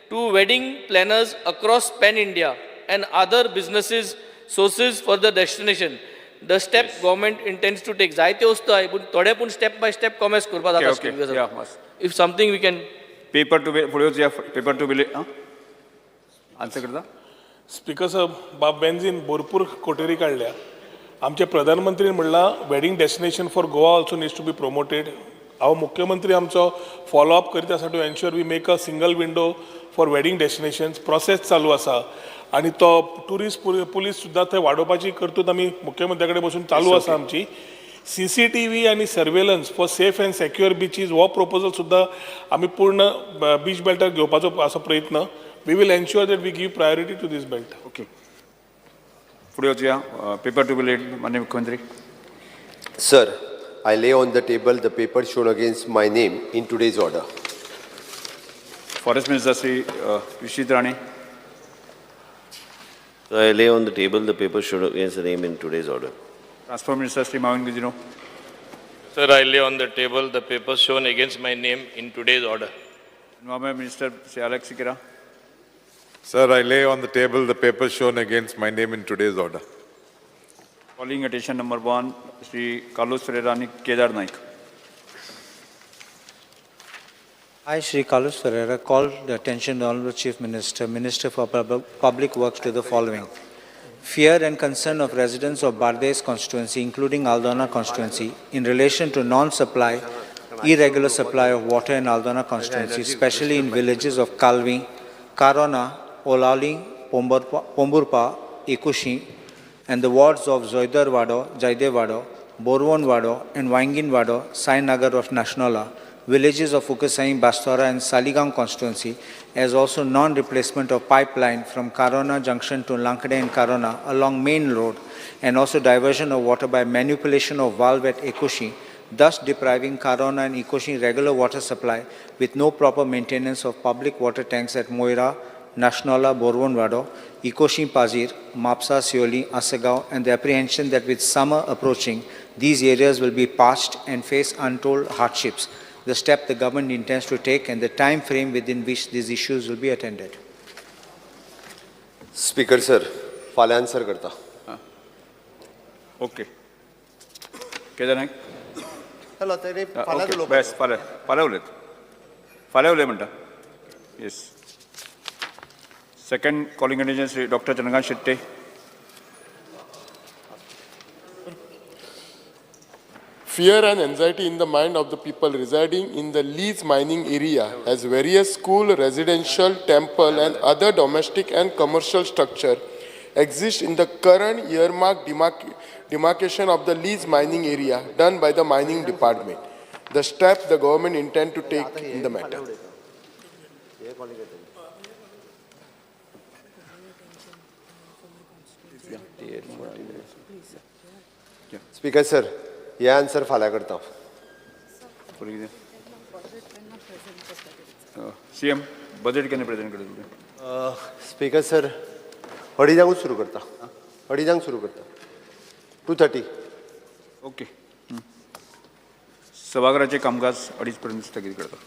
to wedding planners across pan-India and other businesses sources for the destination. The step government intends to take. जायते वस्तू आहे पूण थोडे पूण step by step commerce करपाक जाता. Okay, yeah, मस्त. If something we can paper to फुडें वचया. पेपर टू बिले आन्सर करता. स्पीकर साहेब, बाब बेंजीन भरपूर कोटेरी काडल्या. आमचे प्रधानमंत्रीन म्हणलां wedding destination for Goa also needs to be promoted. हांव मुख्यमंत्री आमचो फॉलो अप करीत आसा to ensure we make a single window for wedding destinations. Process चालू आसा आनी तो ट्युरिस्ट पुलीस सुद्दां थंय वाडोवपाची कर्तूत आमी मुख्यमंत्र्या कडेन बसून चालू आसा. आमची सीसीटीव्ही आनी surveillance for safe and secure beaches हो प्रपोजल सुद्दां आमी पूर्ण बीच बेल्टार घेवपाचो आसा प्रयत्न. We will ensure that we give priority to this belt. Okay, फुडें वचुया. पेपर टू बिलेट, माननीय मुख्यमंत्री. Sir, I lay on the table the paper shown against my name in today's order. Forest minister Shri Vishwajit Rane. So I lay on the table the paper shown against the name in today's order. Transport minister Shri Mauvin Godinho. Sir, I lay on the table the paper shown against my name in today's order. Environment minister Shri Alex Sequeira. Sir, I lay on the table the paper shown against my name in today's order. Calling attention number 1, Shri Carlos Ferreira आनी Kedar Naik. I, Shri Carlos Ferreira, call the attention of the Honorable Chief Minister, Minister for Public Works to the following. Fear and concern of residents of Bardez constituency, including Aldona constituency, in relation to non-supply, irregular supply of water in Aldona constituency, especially in villages of Kalvi, Karona, Olali, Pomburpa, Ekushi, and the wards of Zoidarwado, Jaidewado, Borwonwado, and Wainginwado, Sainagar of Nationala, villages of Ukasai, Bastora, and Saligaon constituency, as also non-replacement of pipeline from Karona junction to Lankade and Karona along main road, and also diversion of water by manipulation of valve at Ekushi, thus depriving Karona and Ekushi regular water supply with no proper maintenance of public water tanks at Moira, Nationala, Borwonwado, Ikoshi Pazir, Mapsa, Sioli, Asagao, and the apprehension that with summer approaching, these areas will be parched and face untold hardships. The step the government intends to take and the time frame within which these issues will be attended. Speaker sir, फाल्यां answer करता. Okay, Kedar Naik. चलो तेणी फाल्यां okay उलोवपाचो. Best, फाल्यां फाल्यां उलयत, फाल्यां उलय म्हणटा. Yes, second calling attention Shri doctor Chandrakant Shetye. Fear and anxiety in the mind of the people residing in the lease mining area as various school, residential, temple and other domestic and commercial structure exist in the current earmark demarcation of the lease mining area done by the mining department. The step the government intend to take in the matter. Speaker sir, हे answer फाल्यां करता. CM budget केन्ना present करता तुमी? Speaker sir, अडीजांकूच सुरू करता, अडीजांक सुरू करता, 2:30. ओके, सभाघराचें कामकाज अडीच पर्यंत स्थगीत करता.